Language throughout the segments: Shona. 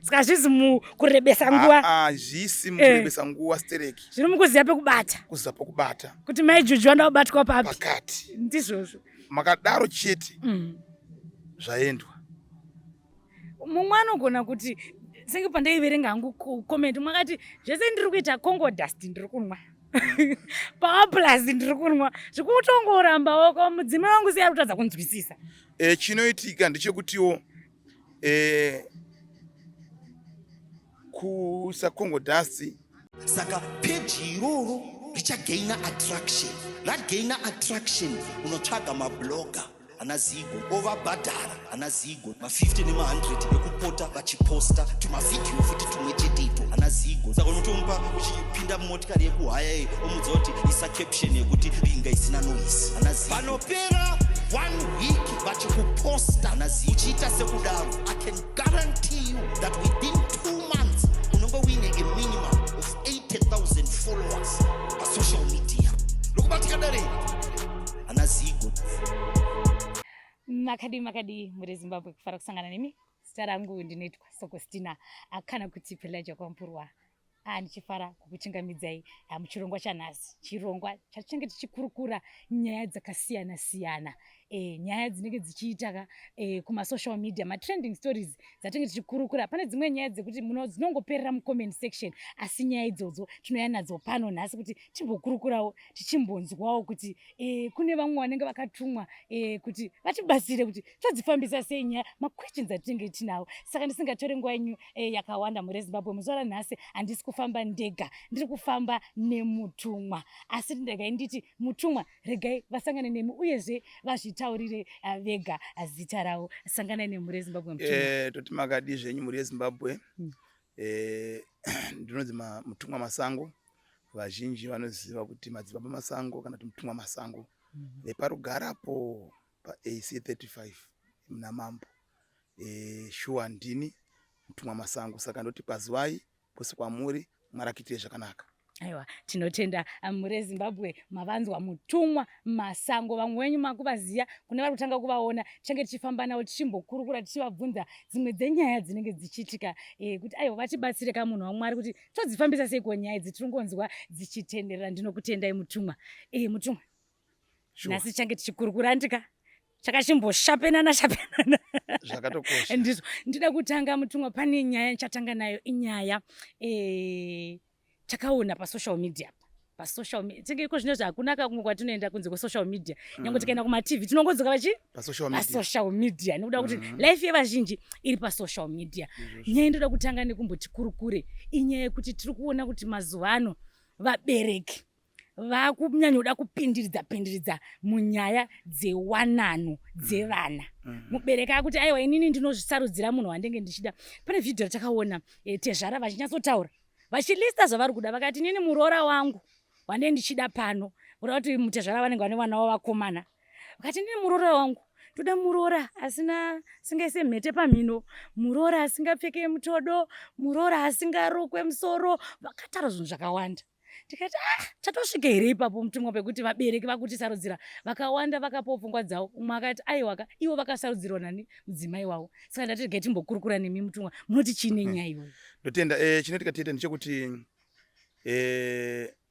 Saka hazvisi mukurebesa nguva. Hazvisi mukurebesa nguva stereki. Zviri mukuziva pekubata. Kuziva pekubata. Kuti mai Juju vanoda kubatwa papi. Pakati. Ndizvozvo. Makadaro chete. Zvaendwa. Mumwe anogona kuti senge pandaiverenga hangu comment makati zvese ndiri kuita Congo dust ndiri kunwa. Power plus ndiri kunwa. Zvikutongorambawo ko mudzimai wangu sei ari kutadza kunzwisisa. Chinoitika ndechekutiwo kuisa Congo dust. Saka peji iroro richagaina attraction. Ragaina attraction unotsvaga mablogger ana Zigo ovabhadhara ana Zigo ma50 nema100 ekupota vachiposta tumavhidhiyo futi tumwe chete ito ana Zigo. Saka unotomupa uchipinda mumotikari yekuhaya iyi omudza kuti isa caption yekuti binga isina noise ana Zigo. Panopera 1 week vachikuposta ana Zigo uchiita sekudaro, I can guarantee you that within 2 months unonge uine a minimum of 80,000 followers pasocial media. Ndokubatika dare ana Zigo. Makadii makadii muri Zimbabwe, kufara kusangana nemi. Zita rangu ndinoitwa Sokostina kana kuti Pelagia Kwampurwa. Ndichifara kukuchingamidzai muchirongwa chanhasi, chirongwa chatichange tichikurukura nyaya dzakasiyana siyana, nyaya dzinenge dzichiita kumasocial media, matrending stories dzatinenge tichikurukura. Pane dzimwe nyaya dzekuti dzinongoperera mucomment section, asi nyaya idzodzo tinouya nadzo pano nhasi kuti timbokurukurawo, tichimbonzwawo kuti kune vamwe vanenge vakatumwa kuti vatibatsire kuti todzifambisa sei nyaya, maquestions atinenge tinawo. Saka ndisingatore nguva yenyu yakawanda mhuri yeZimbabwe, muzuva ranhasi handisi kufamba ndega, ndiri kufamba nemutumwa. Asi regai nditi mutumwa, regai vasangane nemi uyezve vazvitaurire vega zita ravo. Sanganai nemhuri yeZimbabwe, mutumwa. Toti makadii zvenyu mhuri yeZimbabwe. Ndinonzi Mutumwa Masango. Vazhinji vanoziva kuti Madzibaba Masango kana kuti Mutumwa Masango veparugarapo paAC 35 muna Mambo. Shuwa ndini Mutumwa Masango, saka ndoti kwazivai kwose kwamuri, Mwari akuitire zvakanaka. Aiwa, tinotenda mhuri yeZimbabwe. Mavanzwa Mutumwa Masango, vamwe wenyu makuvaziya, kune vari kutanga kuvaona. Tichange tichifamba navo tichimbokurukura, tichivabvunza dzimwe dzenyaya dzinenge dzichiitika, kuti aiwa vatibatsire kamunhu waMwari kuti todzifambisa sei ko nyaya idzi tiringonzwa dzichitenderera. Ndinokutendai Mutumwa. Mutumwa, nhasi tichange tichikurukura ndika chakachimboshapenana shapenana. Zvakatokosha. Ndizvo ndida kutanga Mutumwa, pane nyaya nichatanga nayo, inyaya takaona pasocial media. Pasocial media tinge iko zvinezvi hakuna kamwe kwatinoenda kunze kwesocial media. Nyange tikaenda kumatv tinongodzoka vachi pasocial media, pasocial media, nekuda kuti life yevazhinji iri pasocial media. Nyaya ndoda kutanga nekumboti kurukure inyaya yekuti tiri kuona kuti mazuva ano vabereki vakunyanyoda kupindiridza pindiridza munyaya dzewanano dzevana. Mubereki akuti aiwa, inini ndinozvisarudzira munhu wandenge ndichida. Pane vhidhiyo ratakaona tezvara vachinyatsotaura vachilista zvavari kuda, vakati inini muroora wangu wandenge ndichida pano, kureva kuti mutezvara vanenge vane vana vavakomana, vakati inini muroora wangu toda muroora asina asingaise mhete pamhino, muroora asingapfeke mutodo, muroora asingarukwe musoro. Vakataura zvinhu zvakawanda. Tikati ah, tatosvika here ipapo Mutumwa, pekuti vabereki vakutisarudzira? Vakawanda vakapawo pfungwa dzavo. Umwe akati aiwaka, ivo vakasarudzirwa nani mudzimai wavo. Saka ndati regai timbokurukura nemi Mutumwa, munoti chii nenyaya iyoyo? Ndotenda. Chinoitika tete ndechekuti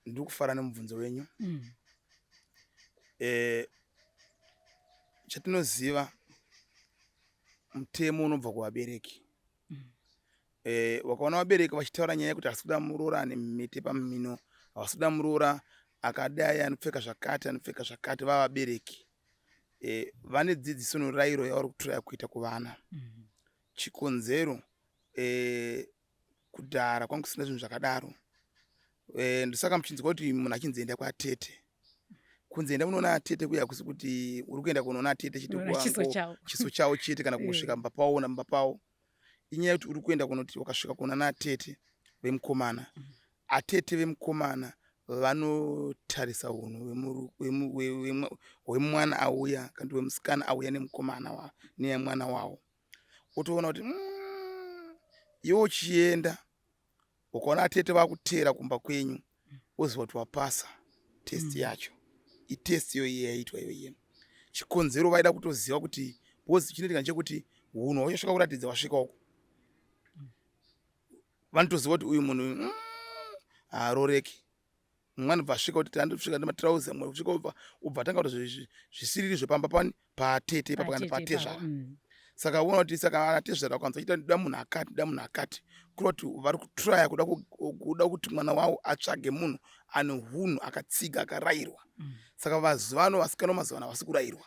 ndiri kufara nemubvunzo wenyu. Chatinoziva, mutemo unobva kuvabereki. Wakaona vabereki vachitaura nyaya yekuti hasi kuda muroora ane mhete pamhino, havasi kuda muroora akadai, anopfeka zvakati, anopfeka zvakati, vava vabereki vane dzidziso norayiro yavari kutiraya kuita kuvana. Chikonzero, kudhara kwanga kusina zvinhu zvakadaro. Ndosaka muchinzwa kuti munhu achinzi enda kwatete, kunzi enda kunoona atete kuya, kusi kuti uri kuenda kunoona atete chete, chiso chavo chete, kana kungosvika mumba pawo na mumba pawo. Inyaya yekuti uri kuenda kunoti wakasvika kuona naatete vemukomana, atete vemukomana vanotarisa unhu hwemwana auya kana kuti wemusikana auya nemukomana nemwana wavo, otoona kuti iwe uchienda ukaona atete vakuteera kumba kwenyu, woziva kuti wapasa test yacho. Itest iyo iye yaitwa iyo iye. Chikonzero vaida kutoziva kuti, because chinoitika ndechekuti hunhu hwauchasvika kuratidza wasvika uko. Vanotoziva kuti uyu munhu haaroreki. Mumwe anobva asvika kuti tandosvika nematirauzi, mumwe kusvika ubva atanga kuita zvisiriri zvepamba pani patete ipapo kana patezvara. Saka uona kuti saka anatezvara ukanzwa achiti ndoda munhu akati, ndoda munhu akati, kureva kuti vari kutraya kuda kuti mwana wavo atsvage munhu ane hunhu, akatsiga, akarairwa. Saka mazuva ano vasikana vemazuva ano havasi kurairwa.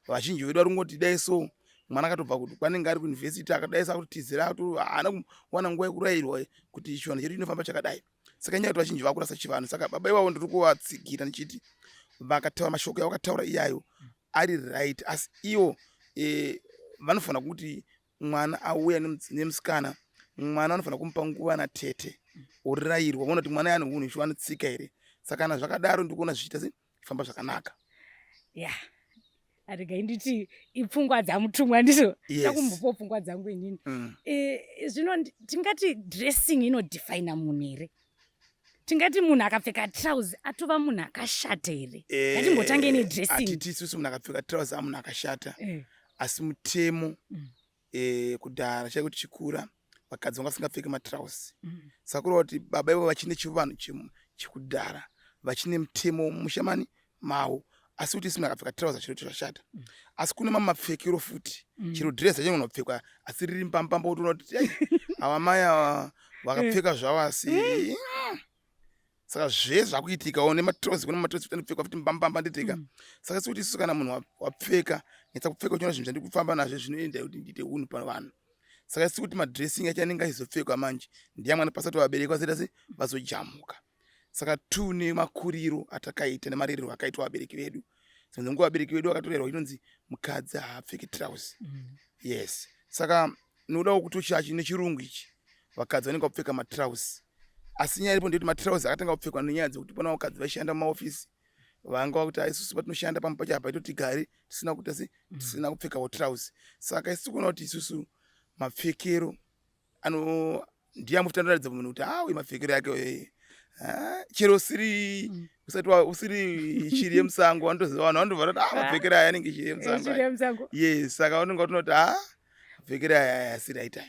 Vazhinji vedu vari kungoti dai so mwana akatobva kuti kwanenge ari kuuniversity akadai sa kutizira, haana kuwana nguva yekurairwa kuti chivanhu chedu chinofamba chakadai. Saka inyaya yekuti vazhinji vakurasa chivanhu. Saka baba ivavo ndiri kuvatsigira ndichiti vakataura mashoko avakataura iyayo ari right, asi ivo vanofanira kuti mwana auya nemusikana, mwana anofanira kumupa nguva natete orayirwa, voona kuti mwana ane hunhu ishuwa, anotsika here. Saka kana zvakadaro ndikuona zvichiita se famba zvakanaka. Ya, regai nditi ipfungwa dzamutumwa ndizvo. Takumbopawo pfungwa dzangu inini. Zvino tingati dressing inodefina munhu here? Tingati munhu akapfeka trouser atova munhu akashata here? Ngatimbotange nedressing. Hatiti isusu munhu akapfeka trouser amunhu akashata, asi mutemo kudhara chaiko tichikura vakadzi vanga vasingapfeki matrausi. Saka kureva kuti baba ivo vachine chivanhu chekudhara, vachine mutemo mushamani mavo, asi kuti isi akapfeka trouser chiro zvashata. Asi kune mamwe mapfekero futi, chero dress racho rinopfekwa asi riri mbambamba, utoona kuti "Ai, ava mai ava vakapfeka zvavo." Asi saka zvese zvakuitikawo nematrosi, kune matrosi futi anopfekwa futi mbambamba nditeka. Saka sekuti isusu kana munhu wapfeka nyatsa kupfeka uchiona zvinhu zvandiri kufamba nazvo zvinoenda kuti ndiite hunhu pavanhu. Saka isi kuti madressing acho anenge achizopfekwa manje ndiyamwe anopasa kuti vabereki vazoita se vazojamuka. Saka two nemakuriro atakaita nemarererwo akaitwa vabereki vedu, dzimwe dzenguva vabereki vedu vakatorerwa inonzi mukadzi haapfeki trouse. Yes, saka nodawo kuti uchachi nechirungu ichi vakadzi vanenge vapfeka matrausi, asi nyaya iripo ndeyekuti matrausi akatanga kupfekwa nenyaya dzekuti pana vakadzi vaishanda mumaofisi vanga vakuti isusu patinoshanda pamwe pacho apa itotigare tisina kuita se tisina kupfekawo trausi. Saka isi kuona kuti isusu mapfekero ano ndiye amufuta anoratidza munhu kuti ha, uyu mapfekero yake chero usiri usati usiri shiri yemusango, vanotoziva vanhu vanotobva vati, ah, mapfekero aya anenge shiri yemusango aya. Yemusango. Yes, saka vanonga vatinoti, ha, mapfekero aya aya asiri aita.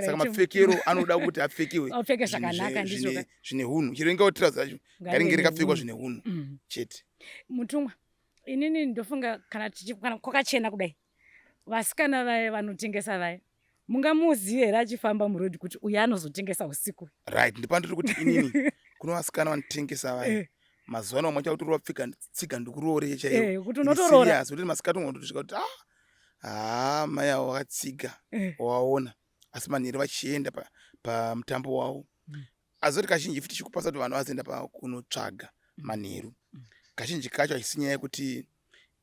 Saka mapfekero anoda kuti apfekewe Apfeke zvakanaka, ndizvo zvine hunhu. Chero ingawo trouser racho ngaringe rakapfekwa zvine hunhu chete. Mutumwa, inini ndofunga kana kana kwakachena kudai, vasikana vaya vanotengesa vaya, mungamuzive here achifamba murodhi kuti uyu anozotengesa usiku? Right, ndipandiri kuti inini kune vasikana vanotengesa vaya, mazuva ano vamwe vacho vapfeka tsiga ndikuroore chaiyo. Kuti unotoroora. Serious, kuti masikati unotosvika kuti ah, haa, mai avo vakatsiga, waona. Asi manheru vachienda pamutambo wavo, azoti kazhinji futi chikupasa kuti vanhu vazoenda kunotsvaga manheru, kazhinji kacho haisi nyaya yekuti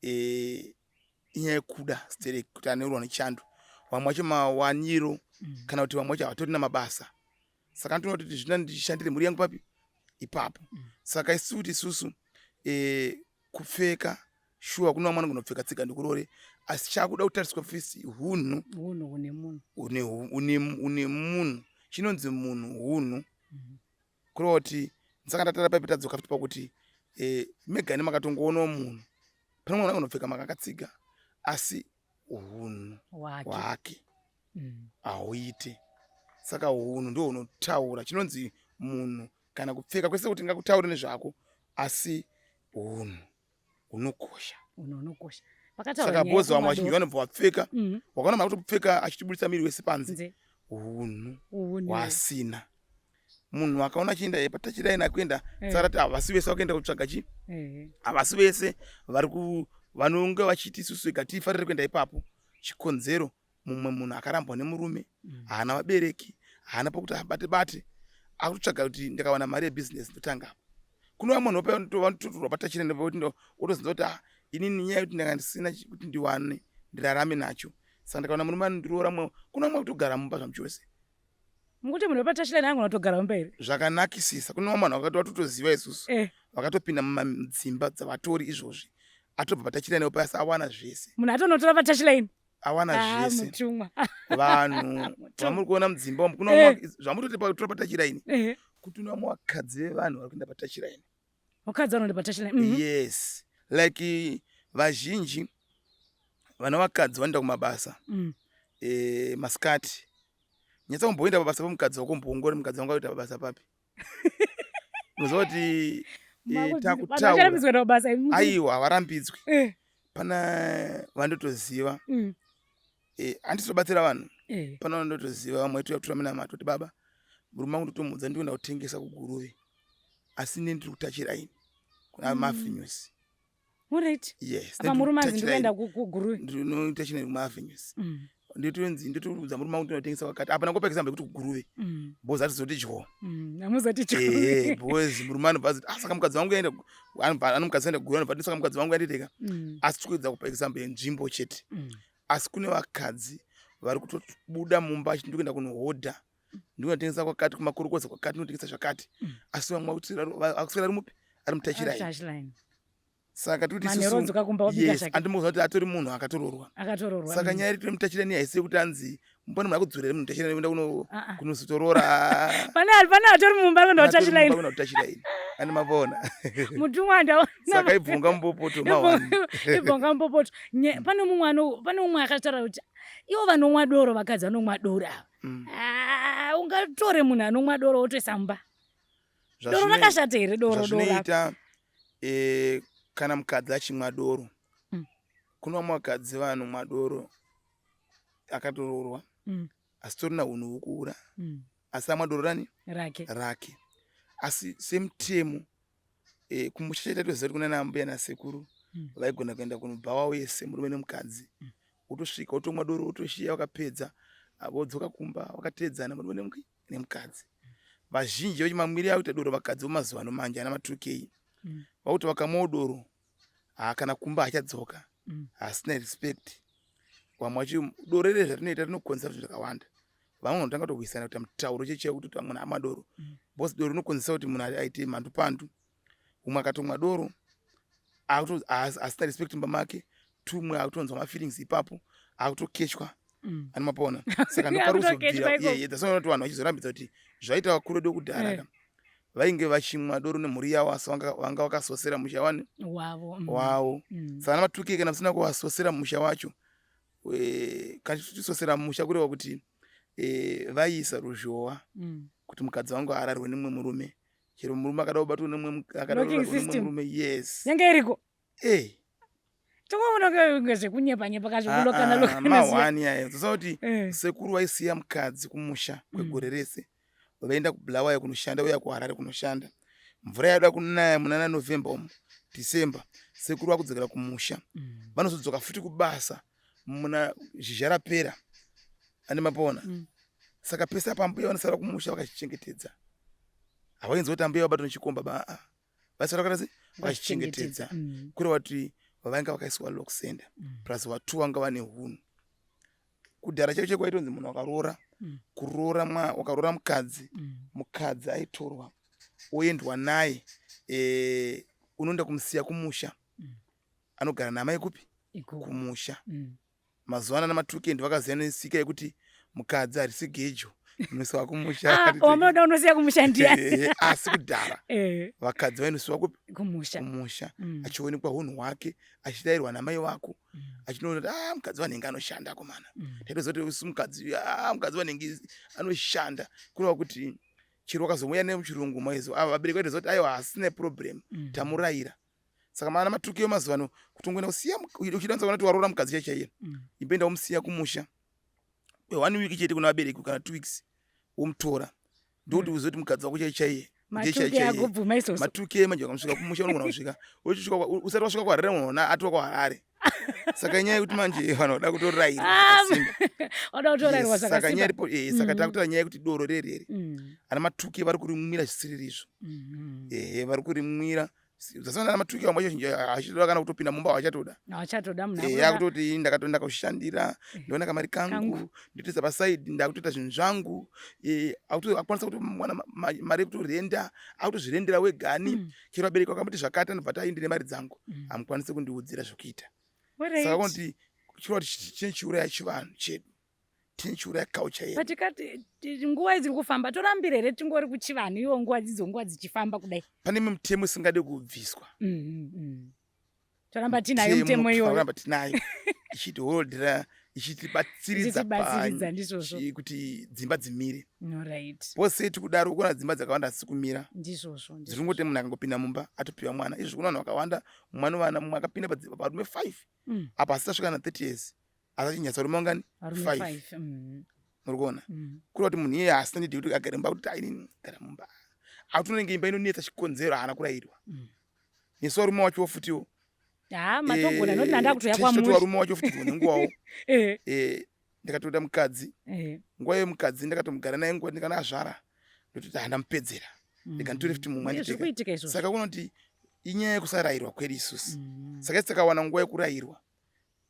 inyaya yekuda stereki kuti anorwa nechando. Vamwe vacho mawaniro, kana kuti vamwe vacho havatorina mabasa, saka ndinoona kuti zvina ndishandire mhuri yangu papi ipapo. Saka isu kuti isusu kupfeka shuwa kune vamwe vanogona tsika ndikurore, asi chakuda kutariswa first hunhu. Hunhu hune munhu. Une munhu, chinonzi munhu hunhu. Kureva kuti saka ndatara paipi tadzoka futi pakuti megani makatongoonawo munhu pane mwana anopfeka makakatsiga, asi hunhu hwake hauite. Saka hunhu ndo hunotaura chinonzi munhu kana kupfeka kwese kuti ngakutaure nezvako, asi hunhu hunokosha. Hunhu hunokosha. Saka bhozi vamwe vazhinji vanobva vapfeka, wakaona mari kutopfeka achitibudisa miri wese panze, hunhu hwasina. Munhu akaona achienda patachidai akuenda, saka tati havasi vese vakuenda kutsvaga chi, havasi vese vari ku vanonge vachiti isusu ega tifarire kuenda ipapo. Chikonzero, mumwe munhu akarambwa nemurume, haana vabereki, haana pokuti abate bate, akutotsvaga kuti ndikawana mari yebhizinesi ndotanga apo. Kune vamwe vanhu vanototorwa patachirenda pakuti wotozinza kuti ah, inini nyaya yekuti ndanga ndisina kuti ndiwane ndirarame nacho, saka ndikaona murume anondiroora mwe. Kune vamwe kutogara mumba zvamuchose. Mukuti munhu wepatachirenda angu unotogara mumba here? Zvakanakisisa. Kune vamwe vanhu vakati vatotoziva isusu vakatopinda mumadzimba dzavatori izvozvi, atobva patachirenda pasi awana zvese. Munhu atonotora patachirenda. Awana zvese. Mutumwa. Vanhu vamuri kuona mudzimba umu, kuna zvamutoti patora patachiraini, kuti une vamwe vakadzi vevanhu vari kuenda patachiraini. Vakadzi vanoenda patachiraini. Yes, like vazhinji vana vakadzi vanoenda kumabasa masikati. Nyatsa kumboenda pabasa pemukadzi wako mboongore mukadzi wangu aita pabasa papi. Unoziva kuti eh, takutaura. Aiwa havarambidzwi. Eh. Pana vandotoziva. Eh, handisi tobatsira vanhu. Pana vandotoziva vamwe toyatura minamato kuti baba murume wangu ndotomuudza ndikuenda kutengesa kuGuruve. Asi ini ndiri kutachira ini. Kuna Mafinyusi. Alright. Yes. Apa murume anzi ndikuenda kuGuruve. Ndinoita chine kumaAvenues. Ndinotonzi ndotoudza murume wangu ndinotengesa kwakati. Apa nangopa example yekuti kuGuruve. Because atizoti dyo. Hamuzoti dyo. Eh, because murume anobva azoti ah saka mukadzi wangu aenda anobva anomukadzi aenda kuGuruve anobva ati saka mukadzi wangu aendeteka. Asi tikuedza kupa example yenzvimbo chete. Asi kune vakadzi vari kutobuda mumba achiti ndikuenda kunohodha. Ndinotengesa kwakati kumakorokoza kwakati ndinotengesa zvakati. Asi vamwe vakuswera ari mupi? Ari mutachirai. Saka tiri kuti isusu andimboziva kuti atori munhu akatoroorwa. Akatoroorwa. Saka nyaya iri mutachira ni haisi yekuti anzi mbona munhu akudzorera munhu mutachira enda kuno ah, ah. kunozotoroora. Pane pane atori mumba kuno mutachira ini. Kuno mutachira ini. Ani mavona. Mutumwa ndaona. Saka ibvunga mupopoto mawani. Ibvunga mupopoto. Pane mumwe ano pane mumwe akataura kuti ivo vanomwa doro vakadzi vanomwa doro ava. Ah, ungatore munhu anomwa doro wotoisa mumba. Doro rakashata here doro doro? Zvinoita e, kana mukadzi achimwa doro Kune vamwe vakadzi vanomwa doro akatoroorwa asi torina hunhu hukura asi amwa doro rani rake, rake. Asi semutemo e, kumusha chaita toziva kuti kuna nambuya nasekuru vaigona kuenda kunobhawa wese murume nemukadzi wotosvika wotomwa doro wotoshiya wakapedza wodzoka kumba wakateedzana murume nemukadzi. Vazhinji vechimamwiri akuita doro vakadzi vemazuva ano manje ana ma 2K vakuti vakamwawo doro haa kana kumba hachadzoka hasina respect. Vamwe vacho doro rere zvatinoita rinokonzera zvinhu zvakawanda. Vamwe vanotanga kutohwisana kuita mutauro chaiwo kuti munhu amwa doro because doro rinokonzeresa kuti munhu aite mhandu pandu. Umwe akatomwa doro asina respect mumba make, tumwe akutonzwa mafeelings ipapo akutokechwa ani mapona. Saka ndoparikuzobvira that's why vanhu vachizorambidza kuti zvaita vakuru vedu kudhara ka vainge vachimwa doro nemhuri yavo asi vanga vakasosera musha wani wavo. Wavo. Saka ana matuke kana musina kuvasosera musha wacho kana tichisosera musha kureva kuti vaiisa ruzhowa kuti mukadzi wangu ararwe nemumwe murume. Chero murume akada kubatwa nemumwe akada kubatwa nemumwe murume yes. Yange iriko. Eh. Tokuona kunge zvekunyepa nyepa kazvekulokana lokana. Mahwani aya. Toziva kuti sekuru vaisiya mukadzi kumusha kwegore rese. Vaenda kuBulawayo kunoshanda uya kuHarare kunoshanda. Mvura yaida kunaya munana November umu, December, sekuru vakudzokera kumusha. Vanozodzoka futi kubasa muna zhizha rapera. Ane mapona. Saka pese apa mbuya vanosara kumusha vakachichengetedza. Havainzwa kuti ambuya vabatwa nechikomba ba. Vaisara vakaita sei? Vachichengetedza. Kureva kuti vainga vakaiswa lock center. Plus vatu vanga vane hunhu. Kudhara chaicho chaicho kwaitonzi munhu akaroora, kuroora wakaroora mukadzi, mukadzi aitorwa oendwa naye unoenda kumusiya kumusha. Anogara namai kupi? Kumusha. Mazuva ano matukendi vakaziva nesika yekuti mukadzi harisi gejo unosiwa kumusha. Wamunoda unosiya kumusha ndiani? Asi kudhara vakadzi vainosiwa kupi? Kumusha. Kumusha. Achionekwa hunhu hwake, achirairwa namai vako, achinoona kuti ah mukadzi wanenge anoshanda komana. Taitoziva kuti usu mukadzi, ah mukadzi wanenge anoshanda. Kureva kuti chero wakazouya nemuchirungu maizo ava vabereki vaitoziva kuti aiwa hasina problem tamurayira. Saka mana matukiyo mazuva ano kutongoenda kusiya uchida kuona kuti waroora mukadzi chaiye chaiye. Imboenda womusiya kumusha kwe 1 week chete kuna vabereki kana 2 weeks womutora. Ndokuti uzive kuti mukadzi wako chaiye chaiye. Matuke akubvuma izvozvo. Matuke manje ukamusvika kumusha unogona kusvika. Uchisvika usati wasvika kuHarare unoona atova kuHarare. Saka inyaya yekuti manje vanhu vada kutorayirwa zvakasimba. Vada kutorayirwa zvakasimba. Saka nyaya iripo saka takutora nyaya yekuti doro reri reri. Ana matuke vari kurimwira zvisiri izvo. Ehe vari kurimwira. Zvasiyana namatuke vamwe vacho hachitoda kana kutopinda mumba hachatoda. Hachatoda munhu akuda. Akutoti ndakatoenda kushandira ndoona kamari kangu ndotoisa paside ndakutoita zvinhu zvangu akutokwanisa kutowana mari yekutorenda akutozvirendera wegani chero vabereki vakamuti zvakati anobva ati ndine mari dzangu hamukwanisi kundiudzira zvekuita. Saka kuti chirova kuti chine chiuraya chivanhu chedu. Tine chiuraya culture yedu. But tikati nguva dziri kufamba torambira here tingori kuchivanhu iwo nguva dzidzo nguva dzichifamba kudai. Pane imwe mitemo isingade kubviswa. Toramba tinayo mitemo iyoyo. Toramba tinayo. Ichiti holdera Ichitibatsiridza. Ichitibatsiridza, ndizvozvo. Kuti dzimba dzimire. Right. Pose tikudaro ukuona dzimba dzakawanda hadzisi kumira. Ndizvozvo. Dziri kungoti munhu akangopinda mumba atopiwa mwana. Izvi kuna vanhu vakawanda, mumwe anovana, mumwe akapinda varume 5 apa asati asvika na 30 years, asi achinyatsa varume vangani? Varume 5. 5. Muri kuona? Kureva kuti munhu iyeye haasina need yekuti agare mumba, kuti aini gara mumba, akutonenge imba inonetsa. Chikonzero haana kurayirwa. Nesu varume wachowo futiwo. Ha, matogona noti nanda kutoya Tichitoti kwamuri. Varume wacho futi dzimwe nenguvawo. Ndakatoda mukadzi. Nguva iyo mukadzi ndakatomugara naye nguva, ndikana azvara ndototi handamupedzera, ndika nditore futi mumwe. Zviri anditeka kuitika izvozvo. Saka kuona kuti inyaya yekusarayirwa kwedu isusu. Saka isi takawana nguva yekurayirwa,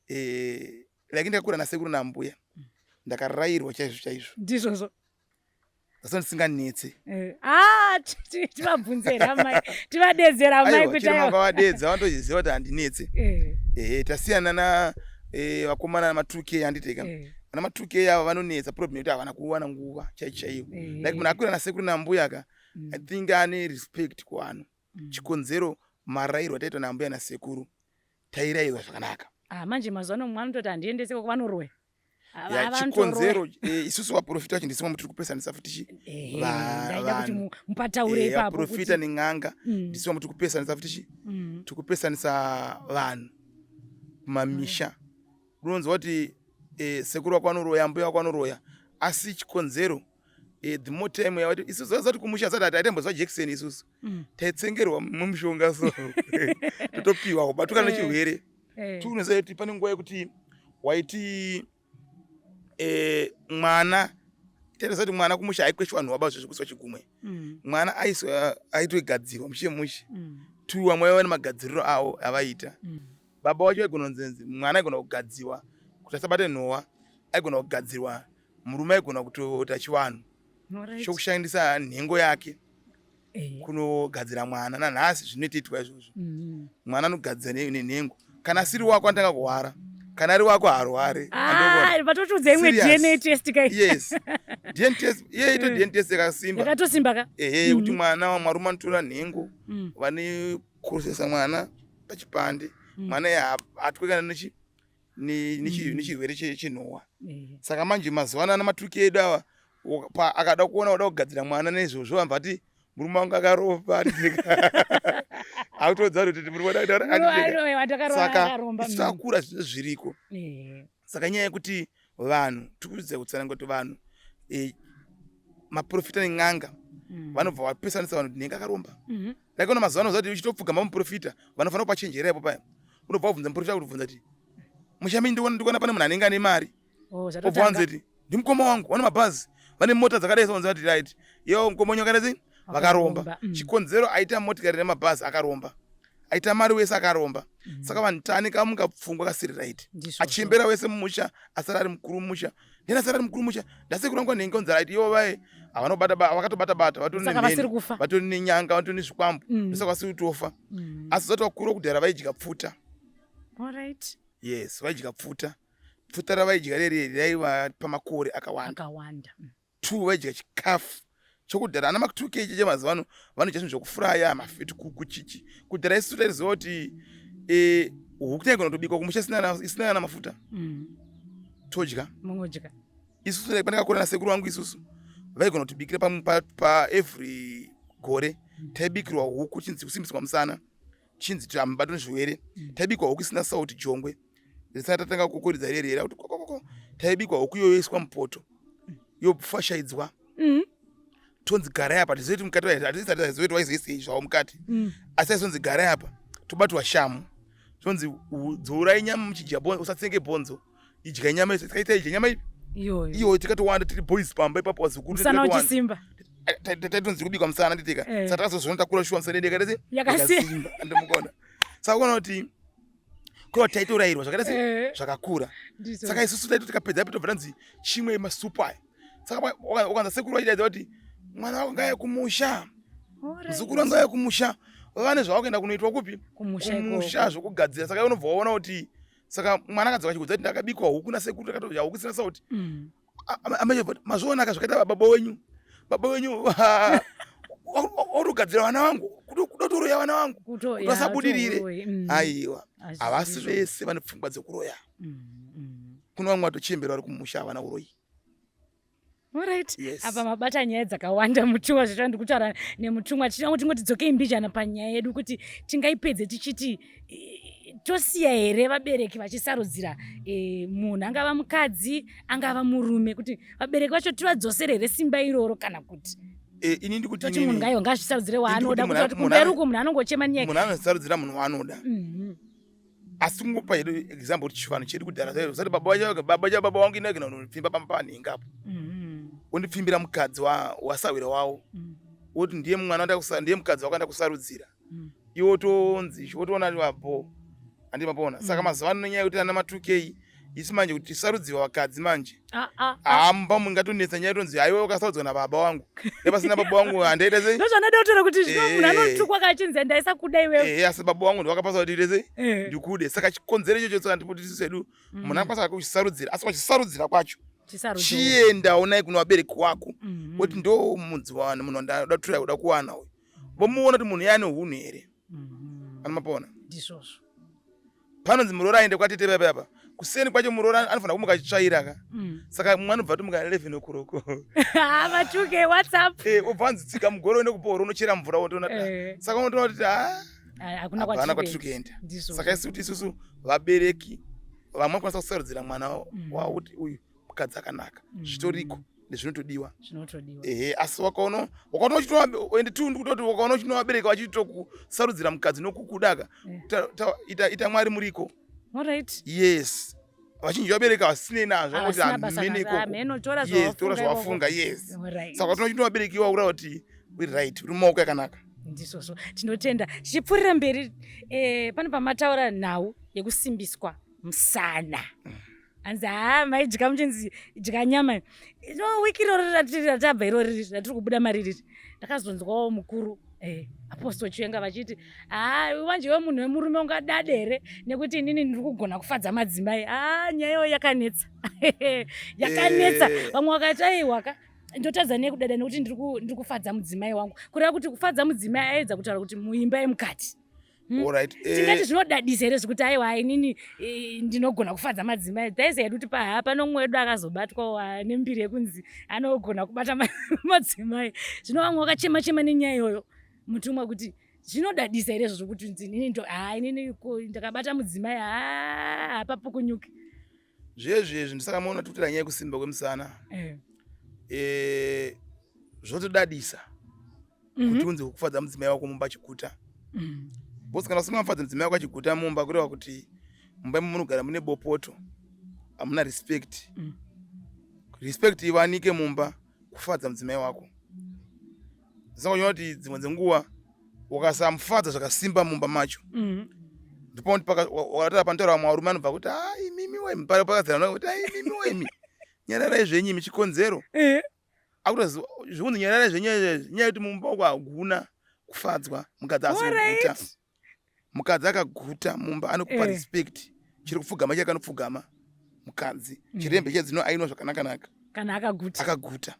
like ndakakura nasekuru nambuya, ndakarayirwa chaizvo chaizvo. Ndizvozvo. Asi ndisinganetse. Ah, tivabvunze here amai, tivadedzera amai Aiwa, kuti chero aiwa. Makavadedza vandoziva kuti handinetse. Ehe, tasiyana na vakomana nama2K, handiteka. Vana ma2K ava vanonetsa, problem yekuti havana kuwana nguva chaiyo chaiyo. Like munhu akwira nasekuru nambuya ka, I think ane respect kuvanhu. Chikonzero marayirwo ataitwa nambuya nasekuru, tairayirwa zvakanaka. Ah, manje mazuva ano mumwe anototi handiendese koko, vanoroya. Ya, chikonzero isusu vaprofita vacho ndisimwe tiri kupesanisa futi chi Ndaida kuti vanhu. mupataure ipapo. Vaprofita nen'anga ndisimwe tiri kupesanisa futi chi tiri kupesanisa vanhu kumamisha. Unonzwa kuti sekuru wako anoroya, mbuya wako anoroya, asi chikonzero the more time yawati isusu zati kumusha sati haitamboziva Jackson, isusu taitsengerwa mumushonga, so totopiwa kubatuka nechirwere. Tinoziva kuti pane nguva yekuti waiti mwana, taitoziva kuti mwana kumusha aikweshwa nhova zvezvekuiswa chigumwe. Mwana aiswa, aitogadzirwa mushe mushe. Tu vamwe vaiva nemagadziriro avo avaita. Baba wacho aigona kunzenzi mwana aigona kugadziwa kuti asabate nhova, aigona kugadzirwa murume, aigona kutoita chivanhu chokushandisa nhengo yake kunogadzira mwana. Nanhasi zvinotoitwa izvozvo. Mwana anogadzira nenhengo. Kana asiri wako anotanga kuhwara, kana ari wako haarwari. Ah, vatotiudza imwe. Serious. DNA test kai. Yes, DNA test iye ito DNA test yakasimba. Yakatosimba ka. Ehe, kuti mwana mwarume anotora nhengo, vane kurosesa mwana pachipande, mwana iye atwe kana nechirwere chenhowa. Saka manje mazuva ano ana matuki edu ava, akada kuona kuda kugadzira mwana neizvozvo, vambva ati murume wangu akaromba, akutoudza kuti murume wangu Akaromba, Saka akaromba. isu takakura zvinhu zviriko. Saka nyaya yekuti vanhu tikuudza kutsananga kuti vanhu maprofita nen'anga vanobva vapesanisa vanhu kuti nhenga akaromba. Like una mazuva ano zati uchitopfugama muprofita, vanofanira kupachenjera ipo paya. Unobva wabvunza muprofita, kuti bvunza kuti mushami ndikuona pane munhu anenge ane mari. Oh, Obva zvatotanga. wanzi kuti ndimukoma wangu, vane mabhazi, vane mota dzakadai. Sonzi vati right, iwo mukoma wenyu wakadai sei, vakaromba. Vakaromba. Chikonzero aita motikari nemabhazi akaromba, aita mari wese akaromba. Saka vanhu tane kamuka pfungwa kasiri right. Ndizvozvo. Achembera wese mumusha, asara ari mukuru mumusha, ndena asara ari mukuru musha, ndasekuru vangu vanenge onzi right, ivo vaye havanobata vakatobata bata, vatori Saka vasiri nemheni, kufa. Vatori nenyanga, vatori nezvikwambo. Ndosaka vasiri kutofa. Asi zati vakuru vekudhara vaidya pfuta. Alright. Yes, vaidya pfuta. Pfuta ravaidya reri raiva pamakore akawanda. Akawanda. Two, vaidya chikafu chokudhara. Ana ma2K cheche mazuva ano vanodya zvinhu zvokufuraya, mafeti kuku chichi. Kudhara isusu taiziva kuti huku taigona kutobikwa kumusha isina kana mafuta, todya. Mungodya. Isusu pandakakura nasekuru vangu, isusu vaigona kutibikira pa every gore taibikirwa huku, chinzi kusimbiswa musana, chinzi hamubatwi nezvirwere. Taibikwa huku isina sauti, jongwe risati tatanga kukokoridza rerera kuti kokokoko. Taibikwa huku iyoyo yoiswa mupoto, yofashaidzwa, tonzi garai apa. Tizive kuti mukati, hatizive kuti waizoisei zvavo mukati, asi aizonzi garai apa, tobatwa shamu, tonzi dzorai nyama muchidya bhonzo, usatsenge bhonzo, idya nyama. Tikaita idya nyama ipi? Iyoyo. Iyoyo. Tikatowanda tiri boys pamba ipapo, vazukuru. Musana Tikatowanda. uchisimba. Taitonzi kubikwa musana nditika. Saka takazozviona takura, shuwa musana yedu yakaita sei? Yakasimba. Andimukaona. Saka kuona kuti kuva taitorayirwa zvakaita sei, zvakakura. Ndizvo. Saka isusu taito tikapedza ipo tobva tanzi chimwe masupu aya. Saka ukanza sekuru vachidaidza kuti mwana wako ngauye kumusha, muzukuru wangu ngauye kumusha, vane zvavakuenda kunoitwa kupi? Kumusha ikoko. Kumusha zvokugadzira. Saka unobva waona kuti saka mwana akadzoka achikudza kuti ndakabikwa huku nasekuru, takatodya huku isina sauti. Mazvionaka zvakaita baba wenyu, baba wenyu orugadzira vana vangu, kudotoroya vana vangu kuti vasabudirire. Kutoroi. Aiwa, Hazvisi havasi izvo. vese vane pfungwa dzekuroya. Kune vamwe vatochembera vari kumusha havana uroyi. Alright. Yes. Apa mabata nyaya dzakawanda mutumwa zvichava ndiri kutaura nemutumwa tichida kuti tingoti dzokei mbijana panyaya yedu kuti tingaipedze tichiti eh, tosiya here vabereki vachisarudzira e, munhu angava mukadzi angava murume kuti vabereki vacho tivadzosere here simba iroro kana kuti e, ini ndikuti toti munhu ngaiwa ngazvisarudzire waanoda kuti kumberi uko munhu anongochema nyaya munhu anosarudzira munhu waanoda mm -hmm. Asi kungopa hedu example kuti chivanhu chedu kudhara zvairo usati baba vacho baba cha baba wangu inagina unopfimba pamba panhinga apo mm-hmm. wondipfimbira mukadzi wasahwira wawo mm. woti ndiye mwana ndiye mukadzi wako ndakusarudzira mm. iwe wotonzi wotoona vapo handi mapona saka mm. mazuva ano nenyaya yekuti ana ma 2k isu manje kuti tisarudziwa vakadzi manje ah, ah, ah. Mumba mungatonetsa nyaya tonzi haiwa wakasarudzwa nababa wangu nepasina baba wangu handaita sei ndozvandada kutaura kuti zvino munhu anotukwa kachinzi ndaisa kuda iwewe eh asi baba wangu ndovakapasa kuti ite sei eh. ndikude saka chikonzero ichocho saka ndipo tisu sedu mm. munhu anokwanisa kuchisarudzira asi kwachisarudzira kwacho chienda onai kune vabereki wako mm-hmm. woti ndo mudzi wanhu munhu wandada kutora kuda kuwana uyu vomuona kuti munhu yaane hunhu here mm-hmm. anomapona ndizvozvo Panonzi muroora aende kwatete paya paya kuseni kwacho muroora anofanira kumuka achitsvaira ka mm. Saka mumwe anobva atomuka 11 o'clock. Ah, matuke whatsapp eh obva anzi tsika mugoro uende kupohoro unochera mvura wotoona eh. Saka unotoona kuti ah, ah hakuna kwatiri kuenda. Saka isu kuti isusu vabereki vamwe vanokwanisa kusarudzira mwana mm. wavo kuti uyu mukadzi akanaka mm. Zvitoriko ndezvinotodiwa zvinotodiwa ehe asi wakaona wakaona uchitova ende tu ndikutoti wakaona uchinovabereka vachitokusarudzira mukadzi nokukudaka eh. Ita, ita mwari muriko. Alright. Yes, vazhinji vabereka vasinei nazvo kuti hamene ikoko. Yes, tora zvawafunga. Yes, saka wakaona uchinovabereki iwawo kureva kuti uri right, uri mumaoko yakanaka. Ndizvozvo, tinotenda. Tichipfuurira mberi eh, pane pamataura nhau yekusimbiswa musana hanzi haa maidya muchinzi dya nyama no wiki iroro ratabva irori ratiri kubuda maririri ndakazonzwawo mukuru eh, apostle Chiwenga vachiti haa manje iwe munhu wemurume ungadade here nekuti inini ndiri kugona kufadza madzimai haa nyaya iyoyo yakanetsa yakanetsa eh. Vamwe vakati aiwaka ndotadza nei kudada nekuti ndiri kufadza mudzimai wangu kureva kuti kufadza mudzimai aedza kutaura kuti muimba yemukati Hmm? Alright, eh. Tingati zvinodadisa here zvekuti aiwa inini eh, ndinogona kufadza madzimai taiziva hedu kuti paha pano mumwe wedu akazobatwa nembiri yekunzi anogona kubata madzimai zvino vamwe vakachema chema nenyaya iyoyo mutumwa kuti zvinodadisa here izvozvo kuti inini ndo ha inini ndakabata mudzimai ha hapapukunyuki Zvezvezvi ndisaka maona tikutora nyaya yekusimba kwemusana eh. Eh, zvotodadisa mm -hmm. kuti unzi kufadza mudzimai wako mumba achiguta mm. Because kana usingamufadzi mudzimai wako achiguta mumba kureva kuti mumba imo munogara mune bopoto hamuna respect mm. Respect iwanike mumba kufadza mudzimai wako saka kuti dzimwe dzenguva ukasamufadza zvakasimba mumba macho mm. ndipo wakatara panotaura vamwe varume anobva kuti ah, imimi wemi pakazara kuti ah, imimi wemi nyararai zvenyu imi chikonzero eh. Akutoziva zvekunzi nyararai zvenyu nyaya yekuti mumba uko hakuna kufadzwa mukadzi asikuguta mukadzi akaguta mumba anokupa eh. Respect chiri kupfugama chake anopfugama mukadzi mm. Chirembe chiya dzinoainwa zvakanakanaka kana akaguta akaguta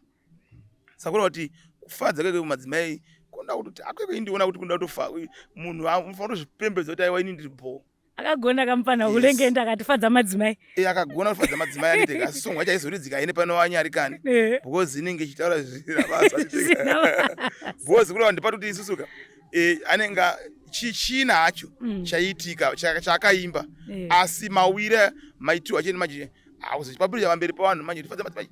saka kureva kuti kufadza kweke madzimai kunoda kuti akwekwe indiona kuti kunoda kutofa munhu anofanira kutozvipembedza kuti aiwa ini ndiri bhoo akagona kamupfana yes. Ulengende akatifadza madzimai e akagona kufadza madzimai aneteka asi song yacho aizoridzika ine pano wanyarikani eh. Because inenge ichitaura zvisina basa because kureva ndipati kuti isusuka e, anenge chichina hacho mm. Chaiitika chaakaimba eh. Asi mawire maitiro acheni manje auzochipapirira pamberi pavanhu manje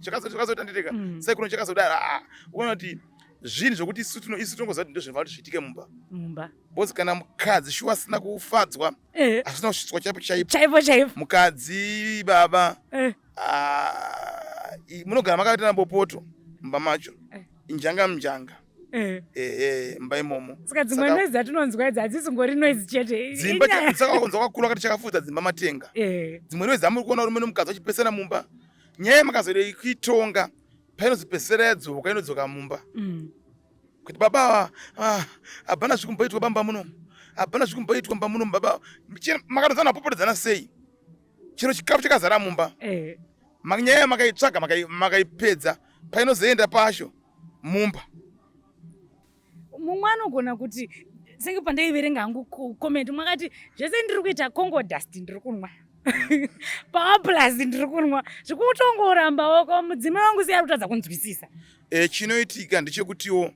chakazoita ndeteka mm. Sai kuno chakazodaro ah, unoona kuti zvinhu zvokuti isu tinongoziva kuti ndozvinofanira kuti zviitike mumba mumba because kana mukadzi shuwa asina kufadzwa eh. Asina kusvitswa chaipo chaipo chaipo chaipo mukadzi baba eh. Ah, munogara makaitana bopoto mumba macho eh. Injanga mnjanga eh. Ehe mumba imomo saka dzimwe noise dzatinonzwa idzi hadzisingori noise chete dzimba saka kunzwa kwakuru akati chakafudza dzimba matenga eh. Dzimwe noise dzamuri kuona rume nomukadzi vachipesana mumba nyaya yamakazoda kuitonga painozopesera yadzoka inodzoka mumba mm. Kuti baba ah, hapana zvikumboitwa bamba muno hapana zvikumboitwa mumba muno baba makatodzana popotedzana sei chero chikafu chakazara mumba eh. Nyaya makaitsvaga makaipedza painozoenda pasho mumba mumwe anogona kuti senge pandaiverenga hangu comment mwakati zvese ndiri kuita congo dust ndiri kunwa. Power Plus ndiri kunwa, zvikutongorambawo. Ko mudzimai wangu sei ari kutadza kunzwisisa? Chinoitika ndechekutiwo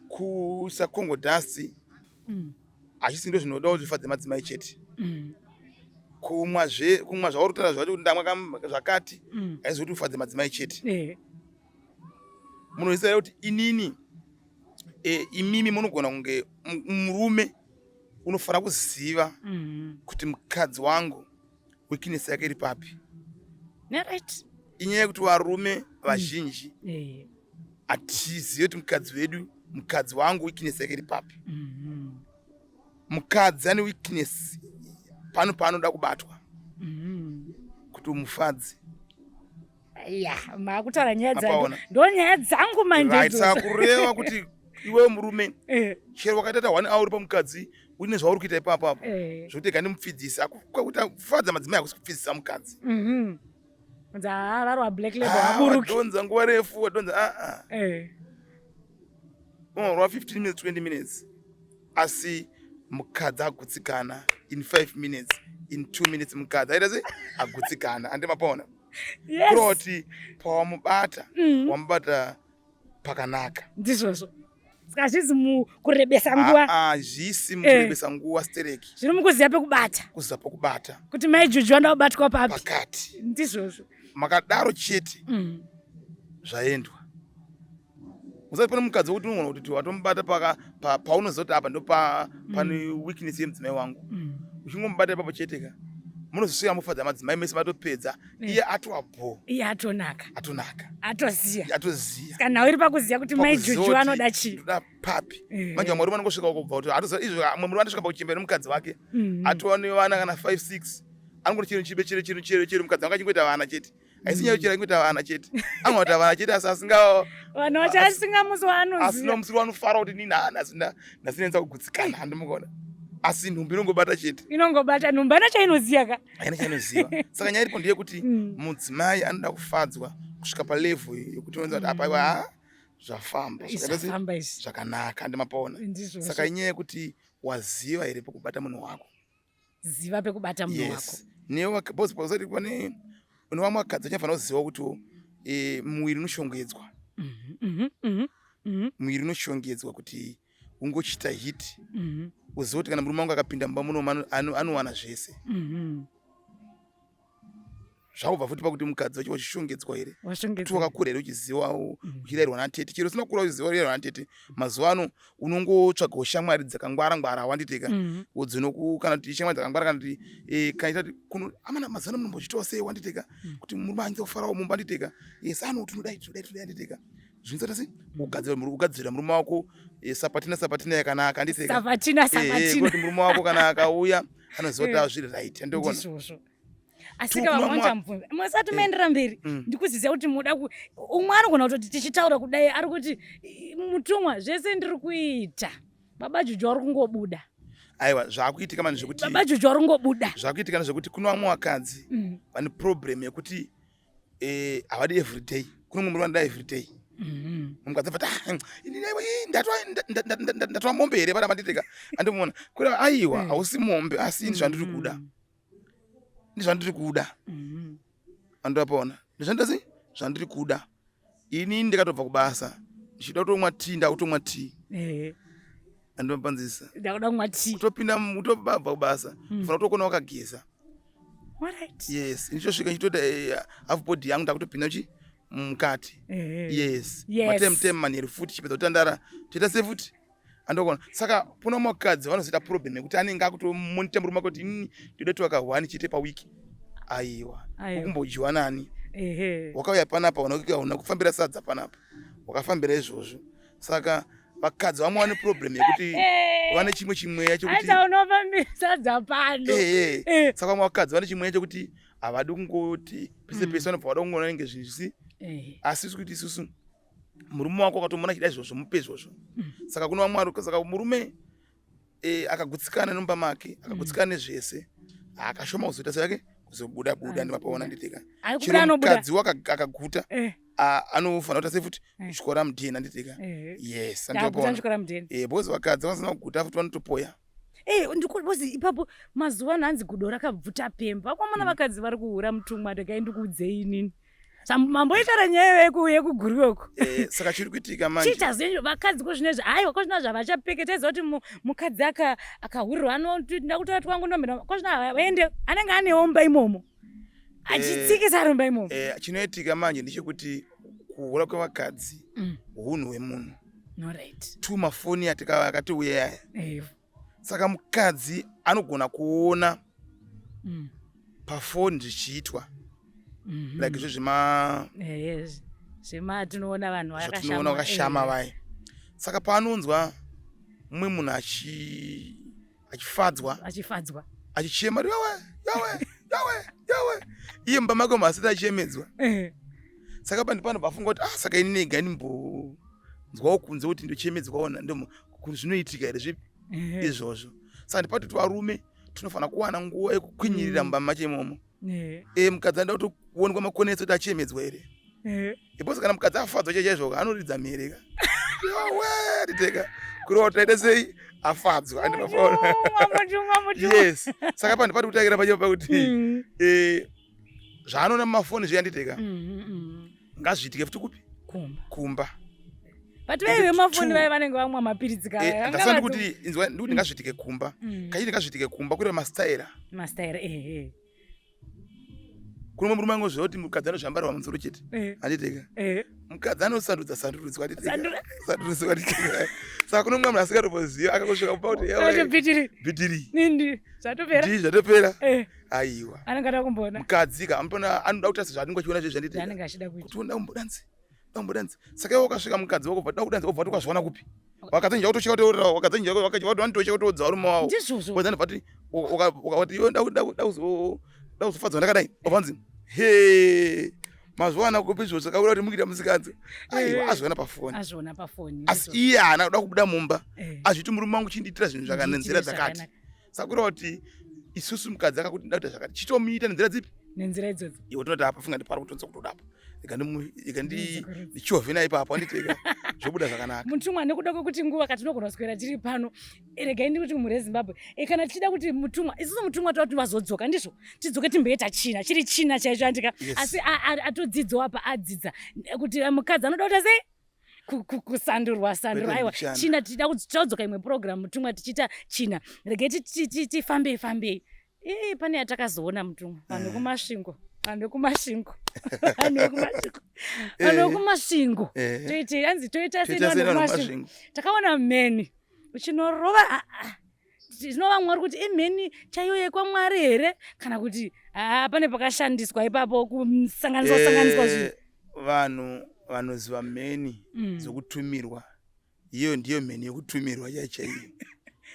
kuisa Congo dust hachisi ndo zvinoda kuti zvifadze madzimai chete. Kumwa zve, kumwa zvauri kutaura zvacho kuti ndamwa zvakati, haizi kuti ufadze madzimai chete. Munoziva here kuti inini, imimi munogona kunge murume unofanira kuziva kuti mukadzi wangu weakness yake iri papi. Inyaya yekuti varume vazhinji hatizivi kuti mukadzi wedu, mukadzi wangu weakness yake iri papi. Mukadzi ane weakness pano paanoda kubatwa kuti umufadze. Ya, maakutaura nyaya dzangu. Mapaona. Ndo nyaya dzangu manje Right, idzodzo. saka kureva kuti iwewe murume, chero wakaita ta 1 hour pamukadzi, une zvauri kuita ipapo apo zvokuti ega ndimupfidzise. Kuti kufadza madzimai hakusi kupfidzisa mukadzi. Kunzi haa, vari waBlack Label. Ah, vaburuki. Wadhonza nguva refu, wadhonza, aa, unorwa 15 minutes, 20 minutes, asi mukadzi agutsikana in 5 minutes, in 2 minutes mukadzi aita sei? Agutsikana, andi mapaona? Yes. Kureva kuti pawamubata, wamubata pakanaka. Ndizvozvo, saka hazvisi mukurebesa nguva. Ah, ah, zvisi mukurebesa nguva stereki. Zviri mukuziva pekubata. Kuziva pekubata. Kuti mai Juju vanoda kubatwa papi. Pakati. Ndizvozvo. Makadaro chete, zvaendwa. Usati pane mukadzi wekuti unogona kuti watomubata paunoziva kuti apa ndo pane weakness yemudzimai wangu, uchingomubata ipapo chete ka, munozosvika mufadza madzimai mese, matopedza, iye atova bho. Iye atonaka. Atonaka. Atoziya. Atoziya. Saka nhau iri pakuziva kuti mai Pakuziva Juju kuti vanoda chii. Ndoda papi. Manje vamwe varume vanongosvika kubva kuti atoziva izvo. Mumwe murume anosvika pakuchembera nemukadzi wake, atova nevana kana 5, 6, anongoti chiro chibe, chiro, chiro, chiro, chiro. Mukadzi wangu achingoita vana chete, haisi nyaya chero, achingoita vana chete, angoita vana chete, asi asinga Vanhu vacho asinga musi asina waanoziva. Musi wanofara kuti nini nhasi kugutsikana, handimukaona, asi nhumbi inongobata chete. Inongobata, nhumbi ana chainoziya ka. Haina chainoziva. Saka nyaya iripo ndeyekuti mudzimai anoda kufadzwa kusvika palevel yekuti unoziva kuti apa ha, zvafamba zvakaita sei? Zvafamba izvi. Zvakanaka, handimapaona? Ndizvozvo. Saka inyaya yekuti waziva here pekubata munhu wako. Ziva pekubata munhu wako. Yes, newe because pausati pane une vamwe vakadzi vachafanira kuziva kuti muviri unoshongedzwa. Muviri unoshongedzwa kuti ungochita hit, uzive kuti kana murume wangu akapinda mumba muno anowana zvese. Zvakubva futi pakuti mukadzi wacho wachishongedzwa here, kuti Washongedzwa. wakakura here uchiziva, uchirayirwa natete. Chero usina kukura uchiziva urayirwa natete, mazuva ano unongotsvagawo shamwari dzakangwara ngwara, wanditeka, dzinoku kana kuti shamwari dzakangwara, kana kuti kaita kuti kuno amana mazuva ano munombochitawo sei, wanditeka, kuti murume anyatse kufarawo mumba, anditeka. Yes, ano tinodai, tinodai, tinodai, anditeka. Zvinoita sei? Kugadzira murume wako sapatina, sapatina yakanaka, anditeka. Sapatina. Sapatina. Kuti murume wako kana akauya anoziva kuti azviri right, andikuona? Ndizvozvo, asi ka vamwe vachamubvunza musati maendera mberi. Ndikuziziva kuti muda umwe anogona kutoti tichitaura kudai ari kuti, "Mutumwa, zvese ndiri kuita, baba Juju ari kungobuda." Aiwa, zvaakuitika mani zvekuti Baba Juju ari kungobuda. Zvaakuitika nezvekuti kuno vamwe vakadzi vane problem yekuti havadi everyday. Kuno mumwe murume anoda everyday. Mukadzi abva, "Ah, inini aiwa, ii, ndatova mombe here pana manditeka?" Andimuona kureva aiwa, hausi mombe, asi ini zvandiri kuda, ndizvandiri kuda. Andopaona ndizvandasi zvandiri kuda. Ini ndikatobva kubasa ndichida kutomwa tea, ndakutomwa tea. Andopanzisa. Ndakuda kumwa tea. Kutopinda, kutobva kubasa, fanira kutokona wakageza. Yes, ndichosvika ndichitoita half body yangu, ndakutopinda chi mukati. Yes. Matemtem manheru futi, chipedza kutandara, toita sei futi, andokona. Saka kuna mukadzi vanozoita problem yekuti anenge akutomonita murume wake kuti inini ndoda kuti waka chete pawiki. Aiwa. Aiwa. Ukumbodyiwa nani? Wakauya panapa una kufambira sadza panapa, wakafambira izvozvo. Saka vakadzi vamwe vane problem yekuti vane chimwe chimweya chekuti Aita unofambira sadza pano. Saka vamwe vakadzi vane chimweya chekuti havadi kungoti pese pese, vanobva vada kungoona nenge zvinhu zvisi. Asi isi kuti isusu murume wako akatomuona chida izvozvo, mupe izvozvo. Saka kuno vamwe saka murume akagutsikana nemumba make, akagutsikana nezvese, akashoma kuzoita seyake kuzobuda buda, ndimapaona, nditika? Ari kubuda Chero anobuda. mukadzi akaguta, anofanira kuita sei futi? Kutyora mudheni, anditika? Yes. Ndaguta. Andimapaona? Nchikora mudheni. Because vakadzi vasina kuguta futi vanotopoya. Eh, ndikuzi ipapo mazuva ano hanzi gudo rakabvuta pemba vakomana mm. vakadzi vari kuhura mutumwa regai ndikuudzei inini mamboitara nyaya yekuguri uko eh, saka chiri kuitika manje chichazo vakadzi ko zvinezvi aiwa ko zvina zvavachapeke taiziva kuti mukadzi akahurirwa anoti ndakutora twangu ndomira ko zvina vaende anenge anewo mumba imomo eh, achitsikisa ari mumba imomo eh, chinoitika manje ndechekuti kuhura kwevakadzi mm. hunhu hwemunhu right. tu mafoni akatiuya aya saka mukadzi anogona kuona mm. pafoni zvichiitwa mm -hmm. like izvo zvema eh, zvema tinoona vanhu zvatinoona vakashama eh. vaye saka paanonzwa mumwe munhu achi achifadzwa achifadzwa achichema yawe yawe yawe yawe iye mumba make umu asati achemedzwa eh. saka pandi pano pafunga kuti ah saka ini nega ndimbonzwawo kunze kuti ndochemedzwawo zvinoitika here zvipi izvozvo saka ndipati kuti varume tinofanira kuwana nguva yekukwinyirira mm. mumba macho imomo e mukadzi anoda kutoonekwa makonetso kuti achemedzwa here because kana mukadzi afadzwa chaizvo anoridza mhere ka yowe titeka kureva kuti taita sei afadzwa andimafona yes saka panhu pati kutangira pacho pakuti mm. eh, zvaanoona mumafoni zviya nditeka mm, mm, ngazviitike futi kupi kumba but vaye vemafoni vaye vanenge vamwa mapiritsi kayandasandi eh, kuti inzwa ndikuti ngazviitike kumba kachiti ngazviitike kumba kureva mastaira mastaira ehe kune murume angoziva kuti mukadzi anozvambarwa musoro chete eh. handiteka eh. mukadzi anosandudza sandurudzwa sandurudzwa handiteka saka kune mumwe munhu asingatomboziva akangosvika kupa kuti bhitiri zvatopera ndii zvatopera eh. aiwa anenge ada kumboona mukadzi ka amupona anoda kuita sezvaanenge achiona zvezvi handiteka anenge achida kuita kuti unoda kumbodanzi dambodanzi saka iwe wakasvika mukadzi wako da kudanzi wobva wakazviwana kupi wakadzinja kutocheka kutourira wakadzinja wakadzinja kutoudza varume wavo ndizvozvo wadzani vati ukati iwe da kuzofadzwa ndakadai wavanzi he mazuva ana kupi izvozvo saka kuti mukuita musikanzi aiwa eh. azviona pafoni azviona pafoni asi iye haana kuda kubuda mumba eh. azviti murume wangu chindiitira zvinhu zvakana nzira dzakati saka kureva kuti isusu mukadzi akakuti ndakuita zvakati chitomuita nenzira dzipi nenzira idzodzo iwe tinoti apa funga ndipari kutonza kutodapo ika ndichovhena ipapo anditeka zvobuda zvakanaka mutumwa nekuda kwekuti nguva katinogona kuswera tiri pano regai ndikuti mhuri yezimbabwe e, kana tichida kuti mutumwa isusu mutumwa toda kuti vazodzoka ndizvo tidzoke timboita china chiri china chaicho andika yes. asi atodzidzawo apa adzidza kuti mukadzi anoda kuita sei kusandurwa sandurwa aiwa china tichida kudzoka imwe program mutumwa tichiita china regai tifambei fambei ii pane yatakazoona mutumwa vanhu vekumasvingo vanhu vekumasvingo vanhu vekumasvingo vanhu vekumasvingo eh. toite hanzi toita sei vanhu vekumasvingo takaona mheni uchinorova ah, ah. zvino vamwe vari kuti imheni chaiyo yekwamwari here kana kuti haa pane pakashandiswa ipapo kusanganiswa eh, sanganiswa zvinhu vanhu vanoziva mheni mm. dzekutumirwa iyo ndiyo mheni yekutumirwa chai chaiyo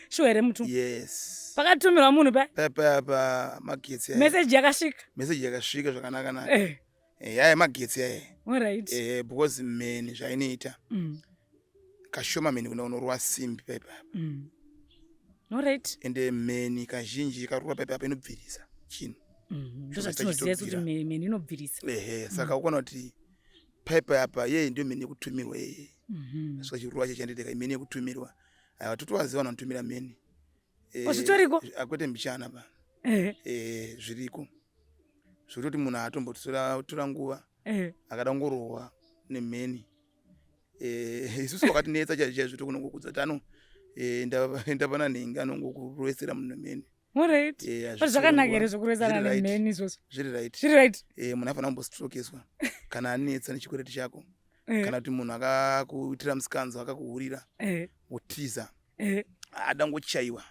shuwa here mutu yes pakatumirwa munhu pa pa magetsi meseji yakasvika meseji yakasvika zvakanaka naka eh. Eh, yaya magetsi yaya right. eh, because mheni zvainoita mm. kashoma mheni kuna unorova simbi paipapa mm. Alright. ende mheni kazhinji ikarova paipapa inobvirisa chinhu mm. ndozvatinoziva kuti mheni inobvirisa ehe saka mm. ukuona kuti paipa apa yeye ndiyo mheni yekutumirwa yeye mm -hmm. saka chiruwa chechanditeka mheni yekutumirwa aiwa totovaziva vanhu vanotumira mheni eh, zvitoriko akwete mbichana pa eh. eh, zviriko zvekutoti munhu atombotora nguva eh. akada kungorohwa nemheni eh, isusu wakatinetsa chaizvo chaizvo tokunongokudza kuti ano eh, enda pana nhingi anongokurovesera munhu nemheni Alright. Eh, But zvakanaka here zvokurovesana nemheni izvozvo? Zviri right. Zviri right. Eh, munhu afanira kumbostrokeswa kana anetsa nechikwereti chako. Eh. Kana kuti munhu akakuitira musikanzwa akakuhurira. Eh. Wotiza. Eh. Ada kungochaiwa.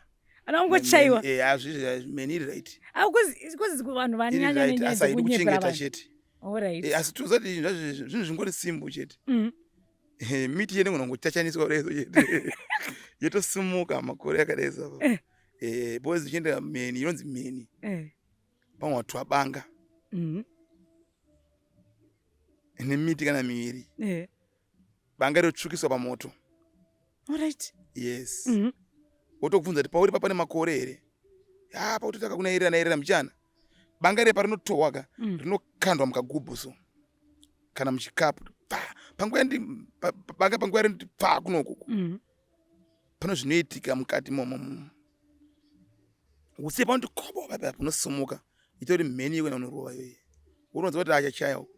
Ada kungochaiwa. Eh, azvizvi mheni iri right. Ah, kuzi vanhu vanyanya nenyaya dzekunyepera vanhu. chete. Alright. Eh, asi tozati zvinhu zvingori simple chete. Mm. Eh, miti yene kunongochachaniswa kudai so chete. Yotosimuka makore akadai so. Eh. Eh, boys ichienda mheni inonzi mheni. Eh. Pamwe watwa banga. Mm. Nemiti kana miviri. Eh. Banga rotsvukiswa pamoto. Alright. Yes. Mm -hmm. Wotokubvunza kuti pauri pane makore here? Ya, pautotaka kunairira nairira mbichana. Banga riya parinotohwa ka, mm. rinokandwa mukagubhu so. Kana muchikapu. Pa, panguva ndi banga panguva rinoti pa kunoku. Mm. Pano zvinoitika mukati momo. Usiye panoti kobo papa unosumuka itori mheni iwe unorova iyoyi. Unonzwa kuti achachaya uko.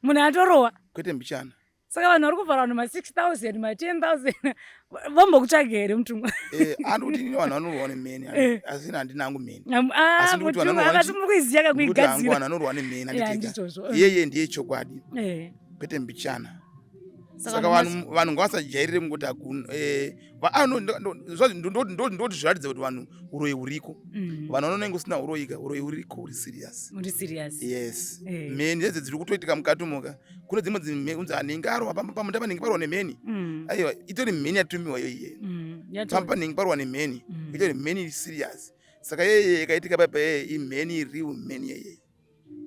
Munhu atorowa. Kwete mbichana. Saka vanhu vari kuvhara vanhu ma 6000 ma 10000 vambokutsvaga here mutumwa? Eh, andikuti ini vanhu vanorowa nemheni eh. asi ini handina hangu mheni. Ah, Asi ndikuti vanhu mutumwa vanorowa akati muri kuiziya ka ndikuti hangu kuigadzira. vanhu vanorowa nemheni Eh, handitika. handizvozvo. Iyeye ndiye chokwadi Eh. kwete mbichana. Saka Saka vanhu vanhu ngavasajairire kungoti hakuna eh, ah, ndoti zviratidza kuti vanhu uroyi huriko. Vanhu vanonenge usina uroyi ka, uroyi huriko huri serious. Muri serious. Yes. Eh. Mheni dzedze dziri kutoitika mukati umoka. Kune dzimwe dzimhe unzi anenge arowa pamunda panenge parowa nemheni. Aiwa itori mheni yatumiwa iyo iye. Panenge parowa nemheni. Itori mheni iri serious. Saka yeye ikaitika paipa yeye imheni real mheni yeye.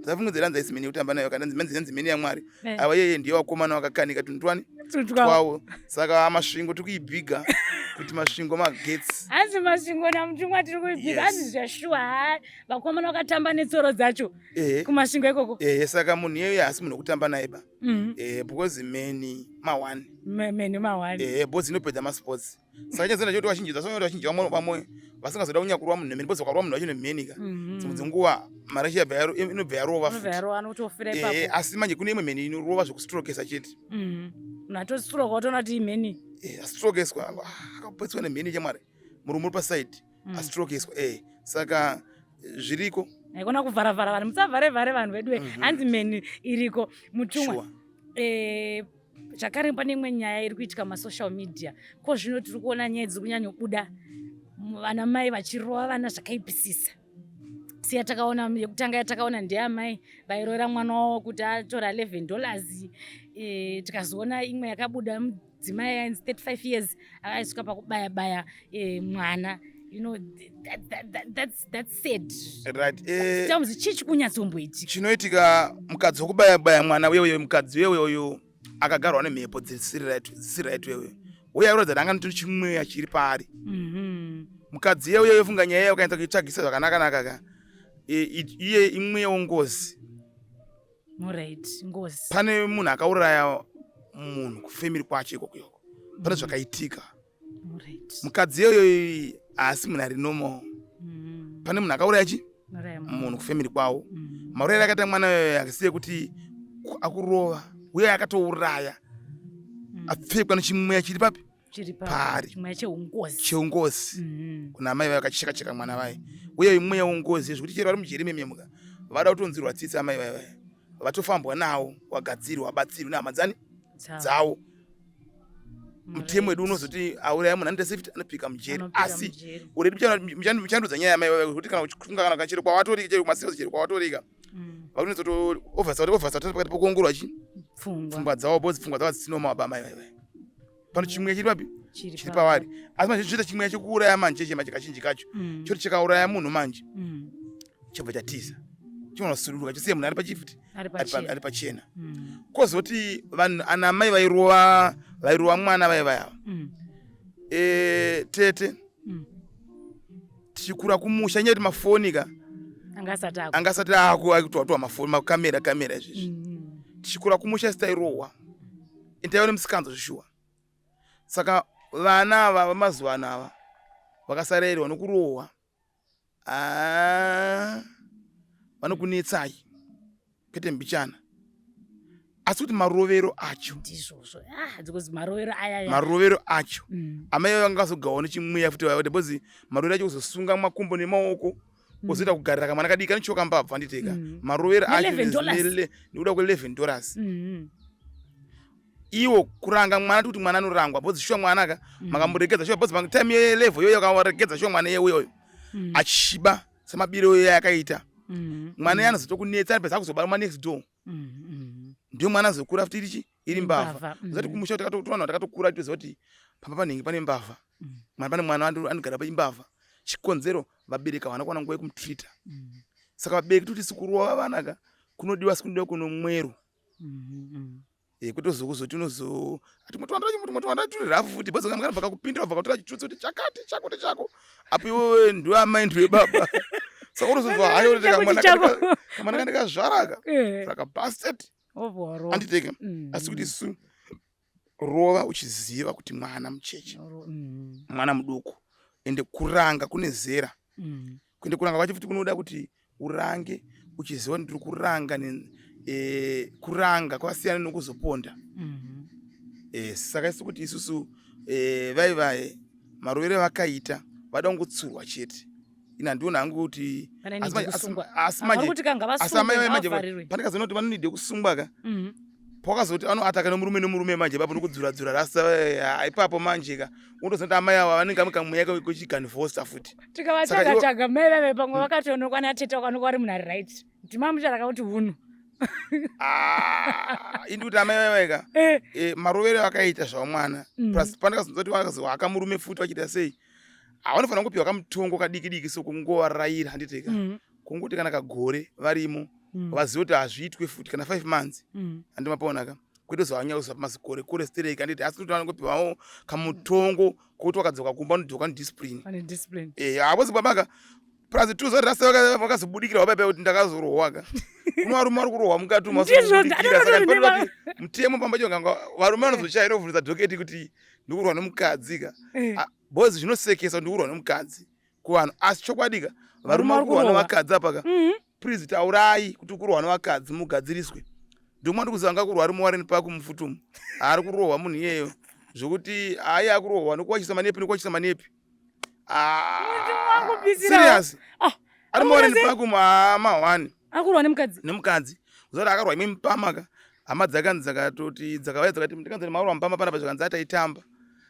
Musafungidzira hanzi haisi mheni yekutamba nayo kana hanzi hanzi mheni yaMwari. Eh. Ava yeye ndiye vakomana vakakanika tunhu twani Twavo. Twavo. Saka Masvingo tiri kuibhiga kuti Masvingo magetsi. Hanzi Masvingo naMutumwa tiri kuibhiga. Yes. Hanzi zvashuwa ha vakomana vakatamba netsoro dzacho Ehe. kuMasvingo ikoko. Ehe saka munhu iyeye haasi munhu wekutamba naye ba. Ehe because mheni ma1. Mheni ma1. Ehe because inopedza masports. Saka chazenda choti vazhinji dzasonyora vazhinji vamwe vamwe vasingazoda kunyakurwa munhu nemheni because vakarwa munhu wacho nemheni ka. Dzimwe dzenguva mari yacho inobva yarova Inobva futi. yarova anotofira Ehe ipapo. asi manje kune imwe mheni inorova zvekustrokesa chete. Munhu atostroka otoona kuti imheni. Eh astrokeswa akapetswa nemheni chamwari. Murume uri paside astrokeswa eh saka zviriko. Haikona kuvharavhara vanhu musavharevhare vanhu vedu. Hanzi mheni iriko mutumwa. Sure. Eh, zvakare pane imwe nyaya iri kuitika masocial media ko zvino tiri kuona nyaya dziri kunyanyobuda vana mai vachirova vana zvakaipisisa. Si yatakaona yekutanga yatakaona ndeyamai vairovera mwana wavo kuti atora $11. Eh, tikazoona imwe yakabuda mudzimai ainzi 35 years akaiswa pakubaya baya eh, mwana. You know, that's sad. Right. Tell me, chii chikunyatsomboitika? Chinoitika mukadzi wekubaya baya mwana uye uye mukadzi uye uyu akagarwa nemhepo dzisiri right, dzisiri right uye. Uye airatidza kuti anga nditori chimweya chiri paari. Mukadzi uye uye funga nyaya yayo ukaenda kuitsvagisa zvakanaka-naka ka. Iye imweya wengozi. Alright, ngozi. Pane munhu akauraya munhu kufamily kwacho ikoko ikoko. Pane zvakaitika. Alright. Mukadzi iyoyo haasi munhu ari normal. Pane munhu akauraya chi? Uraya munhu. Munhu kufamily kwavo. Maurayiro akaita mwana iyoyo akasiye kuti akurova uye akatouraya. Apfekwa nechimweya chiri papi? Chiri Paari. Chimweya cheungozi. Cheungozi. Kuna amai vayo vakacheka cheka mwana vaye. Uye mweya wengozi zvekuti chero vari mujeri mememuka vada kutonzirwa tsitsi amai vayo vayo. Vatofambwa nawo wagadzirwa wabatsirwa nehama dzani dzavo. Mutemo wedu unozoti auraya munhu anoita safety anopika mujeri. Anopika Asi mujeri. uredi muchandudza nyaya yamai vayo kuti kana uchifunga kana chero kwawatorika chero kumasales chero kwawatorika. Vakunozoto oversat oversat pakati pokuongorwa chi Pfungwa. pfungwa dzavo because pfungwa dzavo dzisino mababa amai vayo. Pano chimwe chiri papi? Chiri Chiri pavari. Asi manje zvoita chimwe chekuuraya manje cheche manje kazhinji kacho. Choti chakauraya munhu manje. Chobva chatiza. Chinosuduruka chisiye munhu ari pachifuti. Ari pachena. Ari pachena. Kozoti vanhu ana mai vairova mwana vai vaya. Tete. Tichikura kumusha nyaya kuti mafoni ka. Anga asati ako. Anga asati ako akutowa mafoni makamera kamera izvezvi. Tichikura kumusha sitairohwa. Intaiona musikanzo zvishuwa. Saka vana ava vamazuva ano ava vakasarerwa nokurohwa. Vanokunetsai kwete mbichana. Asi kuti marovero acho. Ndizvozvo. Because marovero aya aya. Marovero acho. Amai vanga vazogawa nechimweya futi vaya because marovero acho kuzosunga makumbo nemaoko. Kuzoita kugarira kamwana kadiki kanochoka mbabvu anditeka. Marovero Ne acho eleven dollars. nekuda kwe $11. Iwo kuranga mwana kuti mwana anorangwa because shuwa mwana ka makamuregedza shuwa because time ye level yoyo akaregedza shuwa mwana yewe yoyo. Achiba semabiro yoyo yakaita. Mwana anozotokunetsa ari pesa kuzobara ma next door. Ndiyo mwana azokura futi irichi iri mbavha. Mbavha, Uzati kumusha takatotora takatokura toziva kuti pamba panenge pane mbavha. Mwana pane mwana anogara pa imbavha. Chikonzero vabereki havana kuwana nguva yekumutreata. Saka vabereki toti sikurova vana ka kunodiwa asi kunodiwa kuno mwero. Kwete kuzoti unozo ati motowanda turi rafu futi because kana vakakupindira vakatora chitutsi kuti chakati chako chako. Apo iwewe ndiwe amai ndiwe baba. Saka unozonzwa hayo kuti Chako chako. kamwana kandikazvara ka. Saka bastard. Obva Anditeke. Asi kuti isu rova uchiziva kuti mwana mucheche. Mwana muduku. Ende kuranga kune zera. Kuende kuranga kwacho futi kunoda kuti urange uchiziva kuti ndiri kuranga e, kuranga kwasiyana nokuzoponda. E, saka isu kuti isusu e, vai vaye marovero avakaita vada kungotsurwa chete. Ini handioni hangu kuti asi manje manje pandikazoona kuti vanonide kusungwa ka. Pakazoti anoataka nemurume nemurume manje ipapo nokudzura dzura rasa eh, ipapo manje ka unotoziva kuti amai ava vanenge kamwe kamweya kechiganvosta futi. Tikavatsvaga tsvaga mai vave pamwe hmm. vakatoonekwa natete vakaonekwa vari munhu ari right ndimamucharaka kuti hunhu. Ah, indi kuti amai vave ka eh. Eh, marovero akaita zvavo mwana hmm. plus pandakazonzwa kuti vakazohaka murume futi vachiita sei havanofanira kungopiwa kamutongo kadiki diki so kungovaraira handiteka hmm. Kungoti kana kagore varimo vazive kuti hazviitwe futi kana 5 months handi mapaona ka kwete zovanyanya kuzova mazikore kore stereki handiti asi kuti vanongopiwawo kamutongo kokuti wakadzoka kumba unodzoka nediscipline eh havozi babaka plus two zoti rasta vakazobudikira vababa kuti ndakazorohwa ka kuno varume vari kurohwa mukati umu saka mutemo pamba chonganga varume vanozochaira kuvhurisa dhoketi kuti ndikurwa nemukadzi ka eh. ah, boys zvinosekesa ndikurwa nemukadzi kuvanhu asi chokwadi ka varume vari kurwa nevakadzi apa ka mhm. please taurai kuti kurwa nevakadzi mugadziriswe ndomwa ndikuziva anga kurwa ari muwareni pako mufuti umu ari kurohwa munhu iyeyo zvokuti ayi akurohwa nokuwachisa manepi nokuwachisa manepi ah, serious ah, ari muwareni pako mahwani akurwa nemukadzi nemukadzi uzati akarwa imwe mupama ka hama dzakanzi dzakatoti dzakauya dzakati ndikanzi maurwa mupama panapa zvakanzi ataitamba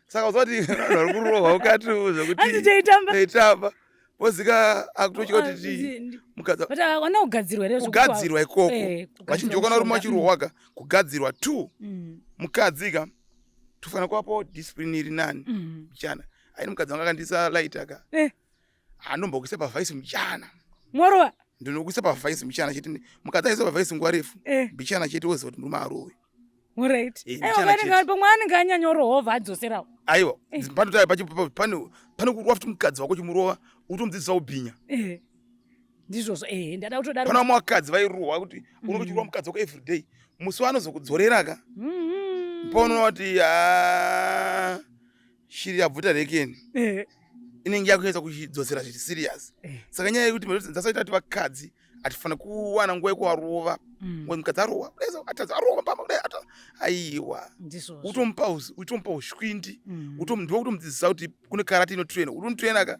saka uzati vanhu vari kurohwa ukati zvekuti taitamba wozika akutotya kuti ti mukadzi ana kugadzirwa here kugadzirwa ikoko eh, vachinji ukaona rume vachirohwa ka kugadzirwa two mm. mukadzi ka tofanira kuvapawo discipline iri nani mm. mchana aini mukadzi wanga akandisa light aka eh. Anombokuisa pavhaisi mchana mworova ndinokuisa pavhaisi mchana chete mukadzi aisa pavhaisi nguva refu eh. mbichana chete woziva kuti murume arowe Alright. Eh, Aiwa pamwe anenge anyanyorohova adzoserawo. Aiwa, eh. panotaura pachi pane pane kurova futi mukadzi wako chimurova utomudzidzisa ubhinya. Eh. Ndizvozvo eh ndada kutodaro. Pana vamwe vakadzi vairohwa kuti mm. unochirova mukadzi wako every day. Musi waanozokudzorera ka. Mm. Paunoona kuti ah shiri yabvuta rekeni. Eh. Inenge yakunyatsa kuchidzosera zviri serious. Eh. Saka nyaya yekuti dzasaita kuti vakadzi hatifanira kuwana nguva yekuvarova mm. mukadzi arohwa atadza arohwa pamba kudai aiwa utomupa utomupa ushwindi mm. ndiwe kutomudzidzisa kuti kune karate inotraina utomutraina ka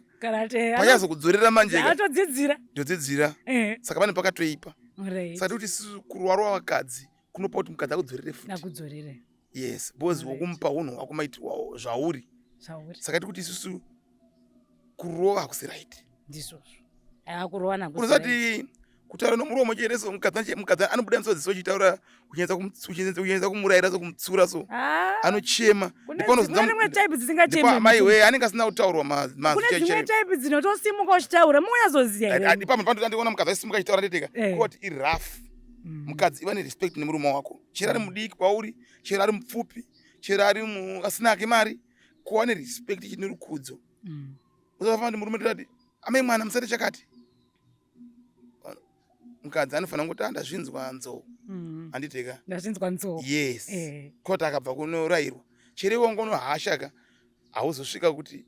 pachazokudzorera manje atodzidzira ndodzidzira eh. saka pane pakatoipa saka tikuti kurwarwa vakadzi kunopa kuti mukadzi akudzorere futi akudzorere yes because wokumupa unhu hwako maitirwa zvauri saka tikuti isusu kurova hakusi right ndizvozvo akurova nakusati kutaura nomuromo chete so mukadzi mukadzi anobuda misodzi so uchitaura uchinyatsa kumurayira so kumutsura so ah. anochema amai we anenge asina kutaurwa mazikune type dzinotosimuka uchitaura munyazoziva ipapo pandotandiona mukadzi aisimuka achitaura ndeteka eh. kuti irough mm. mukadzi iva nerespect nemurume wako chero ari mm. mudiki kwauri chero ari mupfupi chero ari asina ake mari kuva nerespect chine rukudzo mm. usafamba kuti murume ndati amai mwana musati chakati mukadzi anofanira kungoti ah, ndazvinzwa nzou handiteka ndazvinzwa nzou yes eh. koti akabva kunorayirwa chero iwe wanga unohasha ka hauzosvika kuti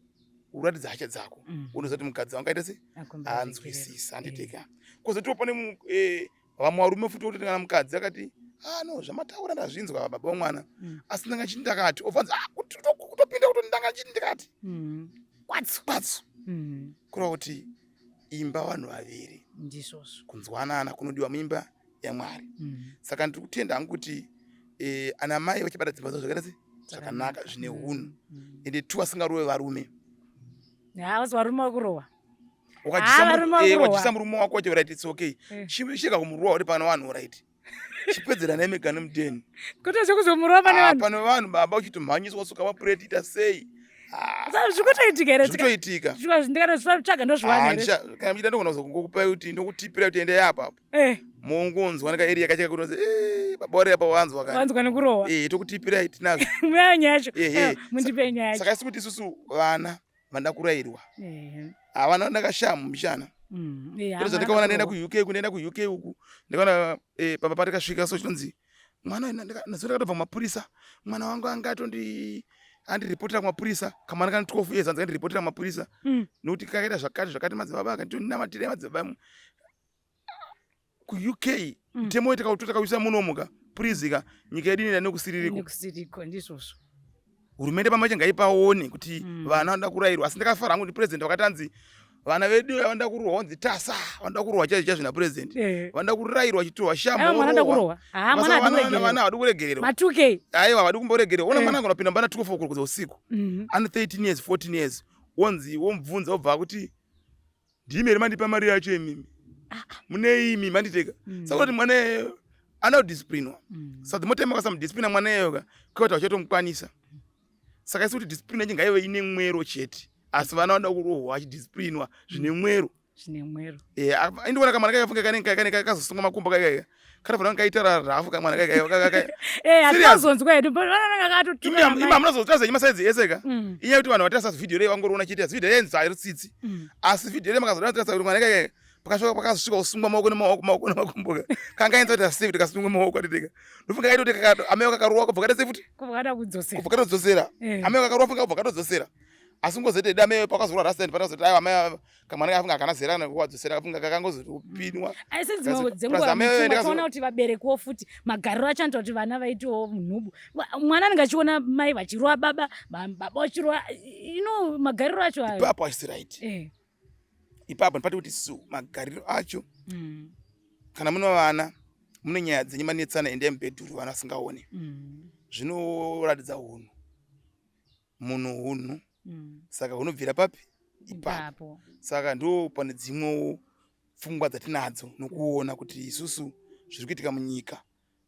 uratidza hasha dzako mm. unoziva kuti mukadzi wangu aita se anzwisisa handiteka eh. kozotiwo pane eh, vamwe varume futi vototi kana mukadzi akati ah no zvamataura ndazvinzwa baba vomwana mm. asi ndanga chiti ndakati obvanzi ah kutopinda kuti ndanga chiti ndikati mm. kwatsu kwatsu mm. kureva kuti imba vanhu vaviri ndizvozvo kunzwanana kunodiwa muimba yamwari mm. saka ndiri kutenda hangu kuti eh, ana mai vachibata dzimba dzavo zvakaita se zvakanaka zvine hunhu mm. ende tu vasingarowe varume havasi varume vakurohwa wakajisa eh, murume wako wacho right it's okay eh. chirega kumurowa uri pano vanhu right chipedzera naye mega nemudheni kwete zvekuzomurova pane ah, vanhu pane vanhu baba uchitomhanyiswa wasuka mapureti ita sei ah. zvikutoitika here zvikutoitika ndikatozvitsvaga ndozviwana ah, here kana muchida ndogona kuzokupai kuti ndokutipira kuti endei apa apo eh. mongonzwa nekaeri yakacheka kuti eh, baba uri apa wanzwa ka wanzwa nekurohwa eh tokutipirai tinazvo muyayo nyaya yacho mundipe nyaya yacho saka isi kuti isusu vana vanoda kurairwa havana ndakashamu mbichana mm, ndikaona ndaenda kuuk uku ndaenda kuuk uku ndikaona eh, pamba patikasvika so chinonzi mwana nazvo ndakatobva mumapurisa mwana wangu anga atondi Andiripotera kumapurisa kamwana kane 12 years, anzi andiripotera kumapurisa nekuti kakaita zvakati zvakati. Madzibaba akandinamatirei madzibaba kuUK. Mutemo wetu takautora takauisa munomuka purizika nyika yedu inoenda nekusiririko. Nekusiriko, ndizvozvo. Hurumende pamache ngaipaone kuti vana vanoda kurayirwa. Asi ndakafara hangu kuti president vakati anzi vana vedu vanoda kurohwa, vanzi tasa vanoda kurohwa chaizvo chaizvo napresident. Vanoda kurayirwa, chitorwa Aiwa, mwana anoda kurohwa. Ah, mwana haadi kuregererwa. Vana havadi kuregererwa. Matukei. Aiwa, havadi kumboregererwa. Ona, mwana angonapinda mubana 12 o'clock usiku, ane 13 years, 14 years, wonzi womubvunza, wobva kuti, "Ndimi here mandipa mari yacho imimi? Mune imi manditeka?" Saka kuti mwana iyeyo anoda kudisciplinwa. Saka the more time wakasamudisciplina mwana iyeyo ka, kuita uchatomukwanisa. Saka isi kuti discipline yacho ngaive ine mwero chete, asi vana vanoda kurohwa vachidisciplinwa zvine mwero. Zvine mwero. Indiona kamwana kakafunga kane kakazosungwa makumbo kaikai, kanofanira kunge kaita rafu kamwana kaikai. Hatazonzwa hedu, akatotuka. Ima munozotora zvenyu masaizi ese ka. Inyaya yekuti vanhu vatarisa vhidhiyo rei vangoriona chete, asi vhidhiyo rei hairi tsitsi. Asi vhidhiyo rei makazoda tarisa kuti mwana kaikai pakasvika pakasvika kusungwa maoko nemaoko, maoko nemakumbo ka, kanga ainza kuti sei kuti kasungwe maoko atiteka. Ndofunga kaita kuti amai kakarowa kubva kaita sei futi. Kubva kada kudzosera. Kubva katodzosera. Amai kakarowa funga kubva katodzosera, asi ngozoti eda amai pakazorwa rasta panazoti aiwa, amai kamwana kafunga hakana zera nekuwadzosera, kafunga kakangozopinwa. Asi dzimwe dzenguva muchiona kuti vaberekiwo futi magariro acho anoita kuti vana vaitewo nhubu. Mwana anenge achiona mai vachirova baba, baba vachirova ino magariro acho ayo. Ipapo hachisi right. Ipapo ndipati kuti su magariro acho, kana mune vana, mune nyaya dzenyu, manetsana, endai mubhedhuru vana vasingaoni. Zvinoratidza hunhu, munhu hunhu. Saka hunobvira papi? Ipapo. Saka ndo pane dzimwewo pfungwa dzatinadzo nokuona kuti isusu zviri kuitika munyika,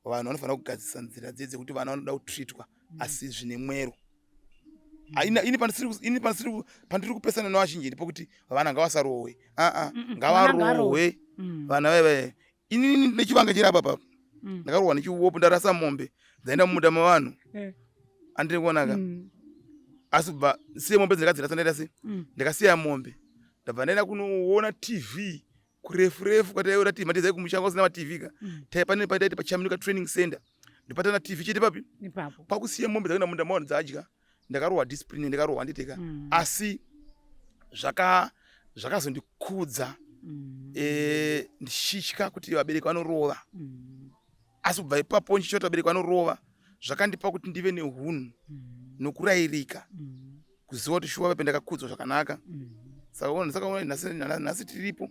vanhu vanofanira kugadzisa nzira dze dzekuti vana vanoda kutreatwa, asi zvine mwero. Ini pandiri kupesana nevazhinji ndipo vana ngavasarohwe. Aa, ngavarohwe vana vaiva. Inini nechivanga chiri apa papa, ndakarohwa nechiwopo, ndarasa mombe dzaenda mumunda mavanhu. Andiri kuonaka, asi kubva siye mombe dzandakadzirasa, ndaita sei? Ndakasiya mombe, ndabva ndaenda kunoona TV kurefu refu kwataiona TV. Matizai kumushango kusina maTV ka. Pane pataiti paChaminuka Training Center, ndopatana TV chete papi. Ipapo. Pakusiya mombe dzakaenda munda mavanhu dzadya, ndakarohwa discipline, ndakarohwa nditeka. Asi zvakazondikudza ndichitya kuti vabereki vanorova. Asi kubva ipapo ndichitya kuti vabereki vanorova, zvakandipa kuti ndive neunhu nokurayirika, kuziva kuti shuwa pape ndakakudzwa zvakanaka. Saka ona nhasi tiripo,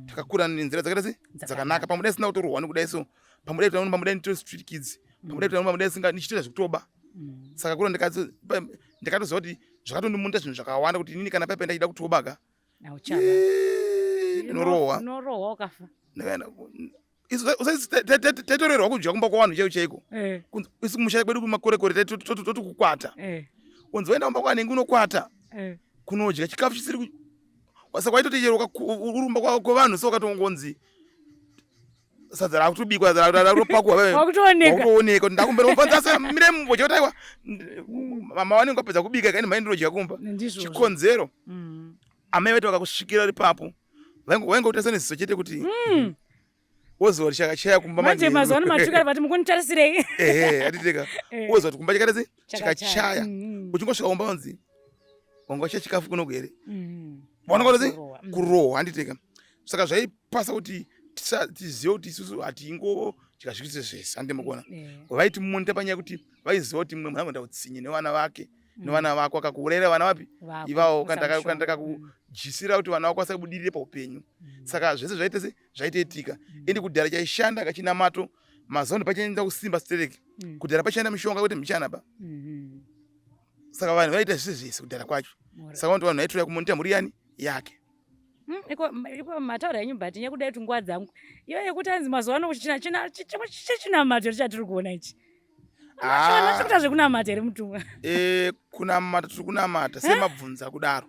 takakura nenzira dzakaita sei? Dzakanaka. Pamwe dai sina kutorohwa nekudai so, pamwe dai pamwe dai nditori street kids, pamwe dai pamwe dai singa ndichitoita zvekutoba. Saka kuro ndakatoziva kuti zvakatondimunda zvinhu zvakawanda, kuti inini kana paipa ndachida kutoba ka, Hauchaba. Ndinorohwa. Unorohwa ukafa. Taitorerwa kudya kumba kwavanhu chaiko chaiko. Isu kumusha kwedu kumakorekore toti kukwata. Unzi waenda kumba kwanenge unokwata kunodya chikafu chisiri saka waitoti chero urumba kwevanhu so ukatongonzi sadza rakutobikwa, rakutopakwa, Wakutooneka. Wakutooneka kuti ndakumbera ufanza mire mumbocha kuti aiwa, mama vanenge vapedza kubika kaini, mai ndinodya kumba. Ndizvozvo. Chikonzero, amai vaiti vakakusvikira ipapo, vaingokutarisa neziso chete kuti woziva kuti chakachaya kumba. Manje Manheru. Mazuva ano matuka vati mukunitarisirei. Ehe, atiteka. Woziva kuti kumba chakaita sei? Chakachaya. Chakachaya. Uchingosvika kumba unzi, "Wanga uchiya chikafu kunoku here?" Waona sei? Kurohwa. Kurohwa, handiteka. Saka zvaipasa kuti tizive kuti isusu hatingo tikazvikise zvese, handimbokuona. Vaiti mumonitor panyaya yekuti vaiziva kuti mumwe munhu anoenda utsinye nevana vake, nevana vako, akakuurayira vana vapi? Vako, Ivavo. usamushora. Ndakakujisira kuti vana vako vasabudirire paupenyu. Saka zvese zvaite se zvaitoitika. Ende kudhara chaishanda kachinamato, mazuva ano pachaenda kusimba stereki. Kudhara pachaenda mishonga kwete michana pa. Saka vanhu vaita zvese zvese kudhara kwacho. Saka vantu vanhu vaitora kumonita mhuri yani yake. Iko mataura enyu, but nyekudai kuti nguva dzangu iyo yekuti anzi mazuva ano chinamato chatiri kuona ichi. Ah. Chikuita zvekunamata here, mutumwa? Kunamata tiri kunamata semabvunza kudaro.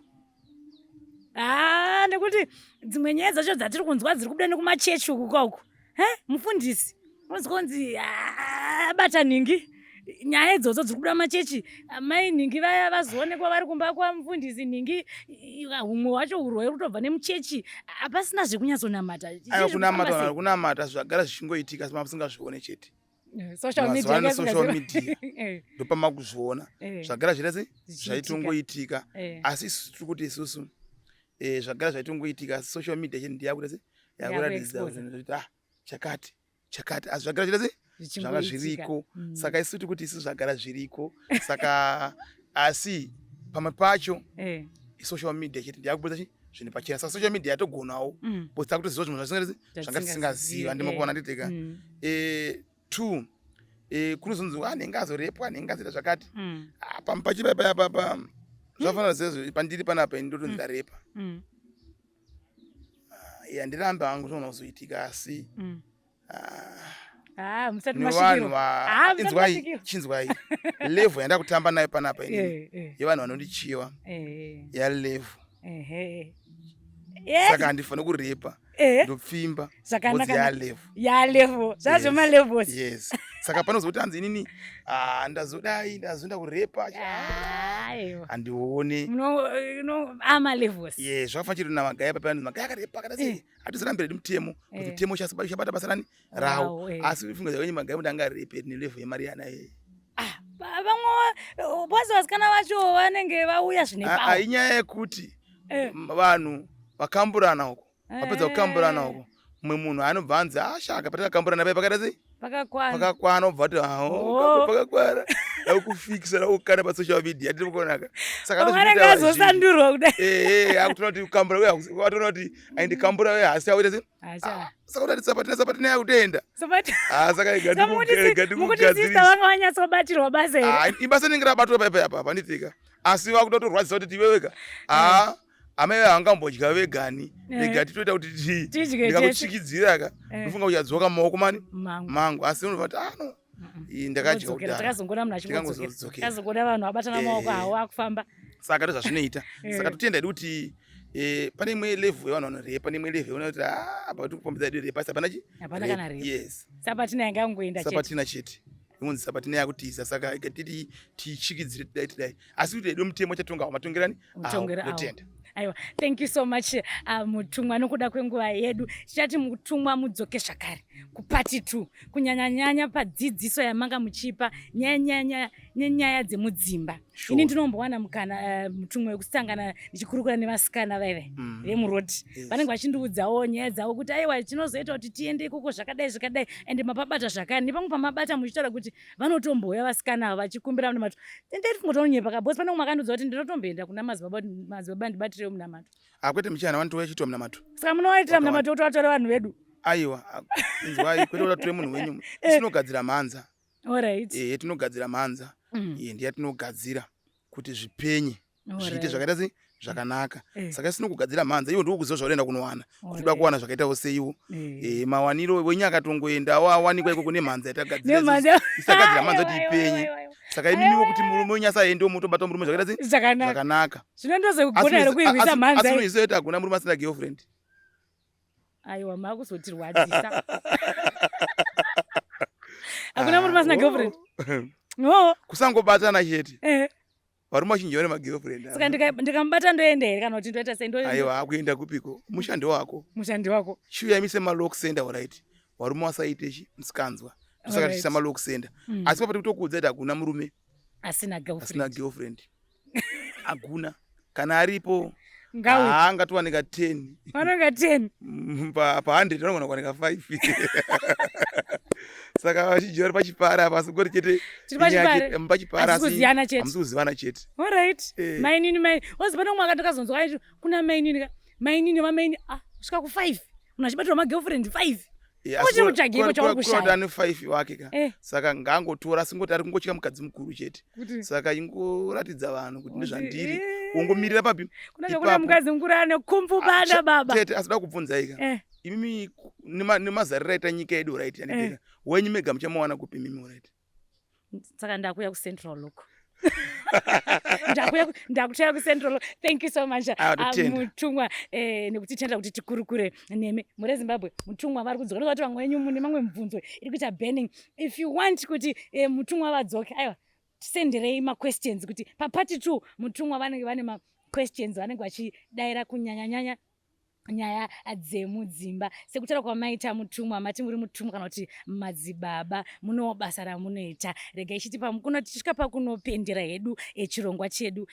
Ah, nekuti dzimwe nyaya dzacho dzatiri kunzwa dziri kubuda nekumachechi uku kauku, he mufundisi unonzwa kunzi, "Ah, bata nhingi." Nyaya idzodzo dziri kubuda machechi, mai nhingi vaya vazoonekwa vari kumba kwamufundisi nhingi. Humwe hwacho urwere kutobva nemuchechi, hapasina zvekunyatsonamata. Aiwa, kunamata, kunamata zvagara zvichingoitika, asi masingazvione chete. Social media Mazuva ano yanga social isingazivi. media. Ndopamakuzviona. Zvagara zvaita sei? Zvichiitika. Zvaitongoitika. Asi isusu tiri kuti isusu zvagara zvaitongoitika, asi social media chete ndiyakuita sei? Yakuratidza Yakuexpose. kuti ah, chakati chakati, asi zvagara zvaita sei? Zvanga Zvichingoitika. zviriko. Saka isu tiri kuti isu zvagara zviriko, saka asi pamwe pacho social media chete ndiyakubudisa chi zvinhu pachena. Saka social media yatogonawo because takutoziva zvinhu zvatisingati zvanga tisingaziva, ndimakuona nditeka. Two, kunozonzi anenge azorepwa, anenge azoita zvakati. Ah, pamwe pacho papa zvafanana sezvo pandiri panapa, ini ndotonzi ndarepa. Handirambi hangu, zvinogona kuzoitika, asi ah, Ah, musati nevanhu masvikiro. Ah, musati inzwai, masvikiro. chinzwai, level yandakutamba nayo panapa inini yevanhu vanondichiwa yalevel. Saka handifaniri kurepa, ndopfimba Zvakanaka. Yalevel. Yalevel, zvazvemalevels. Yes, saka panozoti hanzi inini, ah, ndazodai, ndazoenda kurepa, Aiwa. handione. Amalevels. Ye, zvakafanira chiri namagaya papa, magaya akarepa akada sei, hatizorambira redu mutemo kuti mutemo uchabata basa rani rawo. Rawo. Asi funga zvakenye, magaya kuti angarepe nelevel yemari yanayo. Ah, vamwe bozi, vasikana vacho vanenge vauya zvine power. Inyaya yekuti vanhu vakamburana uko, vapedza kukamburana uko, mumwe munhu anobva anzi ashaka patakakamburana pai pakaita sei? Pakakwana. Pakakwana, obva ati Oh. pakakwana, dakufikisa, dakukanda pasocial media, tiri kuonaka. Saka Vamwe vanenge ndozvinoita vazhinji. vazosandurwa kudai. Ehe, akutoona kuti kukambura uye watoona kuti aindi kambura uye hasi auita sei. Acha. Saka kuti sapatina, sapatina yakutoenda. Ah, saka Saka mukuti sister vanga vanyatsobatirwa basa here? Ibasa rinenge rabatwa paipa apa panditika, asi vakuda kutorwadzisa kuti iweweka, ah, amai vangambodya vegani, rega titoita kuti Tidye tese. ndikakuchikidzira ka, ndofunga uchadzoka mumaoko mani? Mangu. Mangu. Asi unobva kuti ano iyi ndakadya Vodzokera. kudhara. Takazongoona munhu achingodzokera. Tikangozodzokera. Takazogoona vanhu vabatana maoko avo akufamba. Saka ndozvazvinoita. Saka totenda hedu kuti pane imwe level yevanhu vanorepa, neimwe level yekuona kuti ah, apa tiri kupambidza hedu repa, asi hapana chi Hapana rape. kana rape. Yes. Sapatina yanga yangoenda chete. Sapatina chete, inonzi sapatina yakutiza. Saka titi tichikidzire, tidai tidai, asi kuti hedu mutemo chatonga matongerani. Mutongero awo. Ndotenda. Aiwa, thank you so much, mutumwa. Nokuda kwenguva yedu, tichati mutumwa mudzoke zvakare kupart 2, kunyanyanyanya padzidziso yamanga muchipa nyanyanya nenyaya dzemudzimba. Ini ndinombowana mukana, mutumwa, wekusangana ndichikurukura nevasikana vaive vemuroad. Vanenge vachindiudzawo nyaya dzavo kuti aiwa, chinozoita kuti tiende ikoko zvakadai zvakadai, ende mapabata zvakare nepamwe pamabata muchitaura kuti vanotombouya vasikana ava vachikumbira munamato. Ndaifunga kabhosi, pane umwe akandiudza kuti ndinotomboenda kuna madzibaba, madzibaba ndibatirewo munamato. Akwete, muchana vanotouya chiitwa munamato. Saka munovaitira Wakawanda. munamato kuti vatore vanhu vedu? Aiwa, inzwai, kwete kuti atore munhu wenyu. Tinogadzira mhanza. Ehe, tinogadzira mhanza. Ndiya tinogadzira kuti zvipenye, zviite zvakaita sei? Zvakanaka. Saka isino kugadzira mhanza, iwo ndiko kuziva zvaunoenda kunowana, kuti uda kuwana zvakaitawo seiwo. Mawaniro wenyu akatongoendawo awanikwa ikoko nemhanza yatagadzira. Nemhanza. Isagadzira mhanza kuti Aiwa, ipenye. aiwa, aiwa. Saka imimiwo kuti murume wenyu asaendewo, mutobata murume zvakaita sei? Zvakanaka. Zvakanaka. Zvino ndozekugona here kuirwisa mhanza Asi iyi? unoziva kuti hakuna murume asina girlfriend. Aiwa, makuzotirwadzisa. Hakuna murume asina girlfriend? No. Kusangobatana chete. Varume vazhinji vane magirlfriend. Saka ndikamubata ndoenda here, kana kuti ndoita sei? Aiwa, akuenda kupiko? Mushandi wako. Mushandi wako. Chiuya mise malock center, alright, varume vasaite chi musikanzwa, saka tichisa malock center. Asi papati kutokuudza kuti hakuna murume asina asina girlfriend. Girlfriend hakuna. Kana aripo, Ngawe. haangatowanika 10. Vanonga 10. Pa100 vanogona kuwanika 5. Saka vazhinji vari pachipara apa, asi kungoti chete Tiri pachipare. Pachipara. Hatisi kuziyana chete. Hamusi kuzivana chete. Alright. Mainini, mai wazi, pane umwe akandakazonzwa aiti kuna mainini ka, mainini vamaini, ah, kusvika ku5 munhu achibatirwa magirlfriend 5. Asi Uchiri kutsvagiko chauri kuda kushaya? ane 5 wake ka. Saka ngaangotora, asi ngoti ari kungotya mukadzi mukuru chete. Kuti Saka ingoratidza vanhu kuti ndezvandiri, Kuti, ungomirira papi? Kuna chokuna Ipapo. mukadzi mukuru ane kumfubana baba. Tete, asida kubvunzaika, imimi nemazariro aita nyika yedu, right, anditeka wenyu mega muchamuwana kupi mimi, right? Saka ndakuya kuCentral Lock, ndakutoya kuCentral Lock. Thank you so much, Ah, totenda. mutumwa, nekutitenda kuti tikurukure nemi. Mure Zimbabwe, mutumwa vari kudzoka. Ndozvati vamwe venyu mune mamwe mibvunzo iri kuita burning. If you want kuti mutumwa vadzoke, aiwa, tisenderei maquestions kuti papart 2 mutumwa vanenge vane maquestions vanenge vachidayira, kunyanyanyanya. Nyaya dzemudzimba, sekutaura kwamaita mutumwa, mati muri mutumwa kana kuti madzibaba, munewo basa ramunoita. Regai chiti pamukuno tichisvika pakunopendera hedu chirongwa chedu,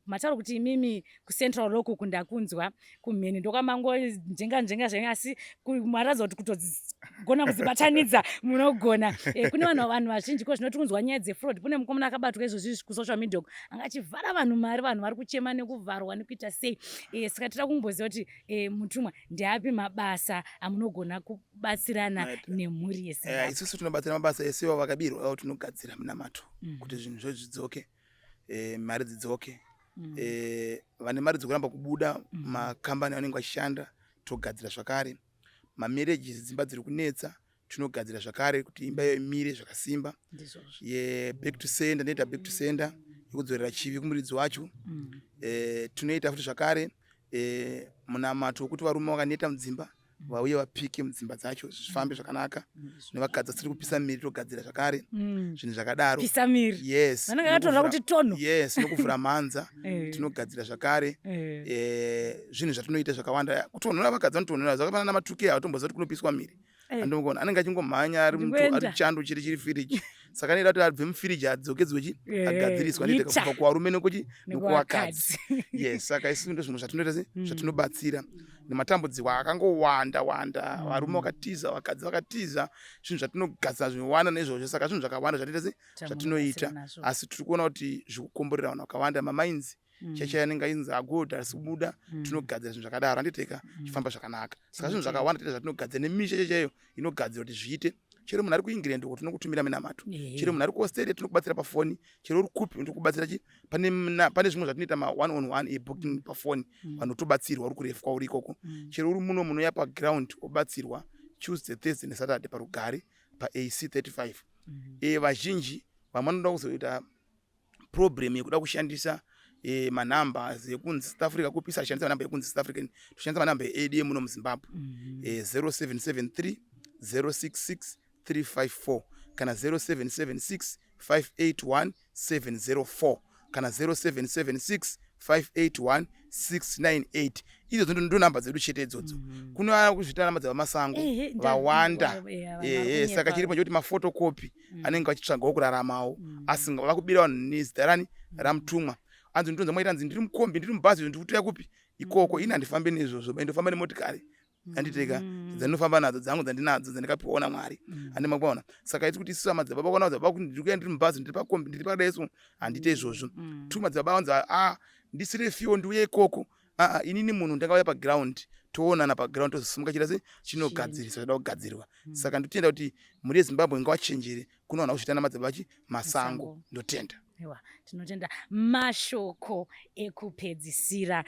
mataura kuti imimi kuCentral Rock uku ndakunzwa kumheni ndokwamangonjenga njenga zvenyu, asi maratidza kuti kutogona kudzibatanidza munogona. Kune vanhu vazhinji ko zvino tikunzwa nyaya dzefraud. Kune mukomana akabatwa izvozvi kusocial media uku, anga achivhara vanhu mari, vanhu vari kuchema nekuvharwa nekuita sei. Saka tira kumboziva kuti mutumwa, ndeapi mabasa amunogona kubatsirana nemhuri yeZimbabwe? Isusu tinobatsira mabasa ese ivo vakabirwa avo, tinogadzira minamato kuti zvinhu zvo zvidzoke, mari dzidzoke. Vane mari dzekuramba kubuda makambani avanenge vachishanda, togadzira zvakare. Mamarriages, dzimba dziri kunetsa, tinogadzira zvakare kuti imba iyo imire zvakasimba. Ye back to sender, ndinoita back to sender yekudzorera chivi kumuridzi wacho. Tinoita futi zvakare munamato wekuti varume vakaneta mudzimba vauye vapike mudzimba dzacho, zvifambe zvakanaka. Nevakadzi vasiri kupisa miri, togadzira zvakare zvinhu zvakadaro. Pisa miri. Yes. Vanenge vakatorwa kuti tono. Yes, nokuvhura mhanza tinogadzira zvakare. Zvinhu zvatinoita zvakawanda. Kutonhora, vakadzi vanotonhora zvakafanana namatuke, havatomboziva kuti kunopiswa miri. Andomugona anenge achingomhanya ari Ndikuenda. Ari chando chiri firiji, saka anoita kuti abve mufiriji adzokedzwe chi agadziriswa. Heater. Ndete kubva kuvarume nekuchi nekuwakadzi. Nekuwakadzi. Yes, saka isusu ndo zvimwe zvatinoita se zvatinobatsira nematambudziko akangowanda wanda, varume vakatiza, vakadzi vakatiza, zvinhu zvatinogadzira zvinowanda neizvozvo. Saka zvinhu zvakawanda zvatinoita se zvatinoita. Nazvo. Asi tiri kuona kuti zvikukomborera vanhu vakawanda, mamainzi chaichai anenge ainzi agold asi kubuda, tinogadzira zvinhu zvakadaro, handiteka chifamba zvakanaka. Saka zvinhu zvakawanda tete zvatinogadzira, nemisha chaichaiyo inogadzira kuti zviite. Chero munhu ari kuEngland uko, tinokutumira minamato. Chero munhu ari kuAustralia, tinokubatsira pafoni. Chero uri kupi, tinokubatsira chi pane zvimwe zvatinoita ma one on one ebooking pafoni. Vanhu tobatsirwa, uri kurefu kwauri ikoko. Chero uri muno, munouya paground obatsirwa Tuesday, Thursday neSaturday parugare paAC 35. Vazhinji vamwe vanoda kuzoita problem yekuda kushandisa manumbers ekunzi South Africa kupisa, shandisa manamba ekunzi South African, toshandisa manamba edu emuno muZimbabwe, 0773 066 354 kana 0776 581 704 kana 0776 581 698. Idzodzo ndo namba dzedu chete idzodzo. Kuno vaya kuzviita namba dzavamasango vawanda. Vanhu Ehe, saka vari chiripo chekuti maphotocopy anenge vachitsvagawo kuraramawo, asi vakubira vanhu nezita rani ramutumwa. Anzi ndonza mwaita, anzi ndiri mukombi, ndiri mubhazi, ndiri kutoya kupi ikoko. Ini handifambi neizvozvo, ndofamba nemotikari, handiteka dzandinofamba nadzo dzangu dzandinadzo dzandikapiwawo naMwari, handi makuona. Saka iti kuti isusu madzibaba kuona madzibaba kuti ndiri kuya, ndiri mubhazi, ndiri pakombi, ndiri pakadai, handiite izvozvo. Tu madzibaba vanzi a ndisire fiwo, ndiuye ikoko. Aa, inini munhu ndangauya paground, toonana paground, tozosimuka chita se chinogadzirisa zvada kugadzirwa. Saka ndotenda kuti mhuri yeZimbabwe ngavachenjere kuno vanhu vakuchitana madzibaba chi masango. Masango. Ndotenda. Ewa, tinotenda. Mashoko ekupedzisira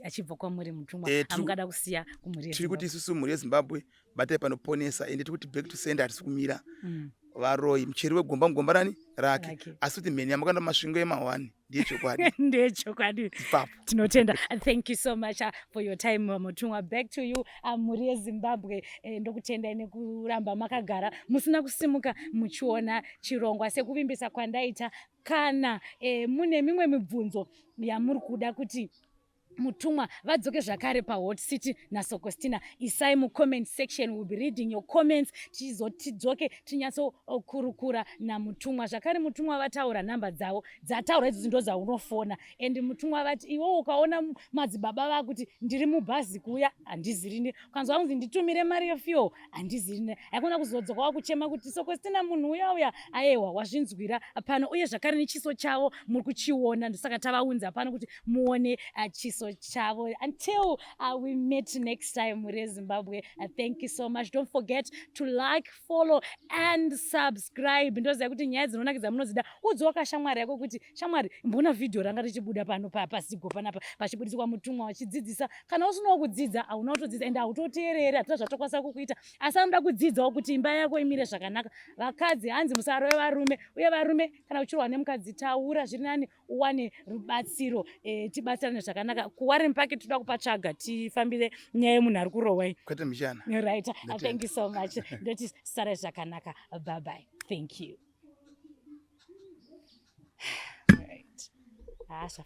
achibva kwamuri, mutumwa, amungada kusiya kumhuri Tiri kuti yeZimbabwe. Isusu mhuri yeZimbabwe, batai panoponesa. Ende tiri kuti back to sender, hatisi kumira. Varoyi, mucheri wegomba mugomba rani rake. Rake. Asi kuti mheni yamakanda masvingo emahwani ndiye chokwadi. Ndechokwadi. Ipapo. Tinotenda. Thank you so much for your time, mutumwa. Back to you, mhuri yeZimbabwe. Ndokutendai nekuramba makagara musina kusimuka muchiona chirongwa. Sekuvimbisa kwandaita, kana mune mimwe mibvunzo yamuri kuda kuti mutumwa vadzoke zvakare paHot City naSokostina, isai mucomment section. Will be reading your comments, tichizotidzoke tinyatsokurukura namutumwa zvakare. Mutumwa vataura nhamba dzavo dzataura idzodzo, ndo dzaunofona. And mutumwa vati iwewo ukaona madzibaba vakuti ndiri mubhazi kuuya, handizirini. Ukanzwa kunzi nditumire mari yefuel, handizirini. Haikona kuzodzoka wakuchema kuti Sokostina munhu uya uya. Ayewa, wazvinzwira pano, uye zvakare nechiso chavo muri kuchiona, ndosaka tavaunza pano kuti muone chiso chavo. Until we meet next time, mhuri yeZimbabwe, thank you so much. Don't forget to like, follow and subscribe. Ndoziva kuti nyaya dzinonakidza munodzida. Udzawo kashamwari yako kuti shamwari, mbona vhidhiyo ranga richibuda pano pasigo panapa pachibudiswa mutumwa wachidzidzisa. Kana usinawo kudzidza, hauna kutodzidza ende hautoteereri, hatina zvatokwanisa kukuita. Asi anoda kudzidzawo kuti imba yako imire zvakanaka. Vakadzi, hanzi musarove varume, uye varume, kana uchirwa nemukadzi, taura, zviri nani uwane rubatsiro. Tibatsirane zvakanaka. KuWarren Park toda kupatsvaga, tifambire nyaya yemunhu ari kurohwa iyi. Kwete mishana. Right, Ndotenda. Thank you so much. Ndoti sarai zvakanaka, bye bye, thank you. Right, ah, zvafa.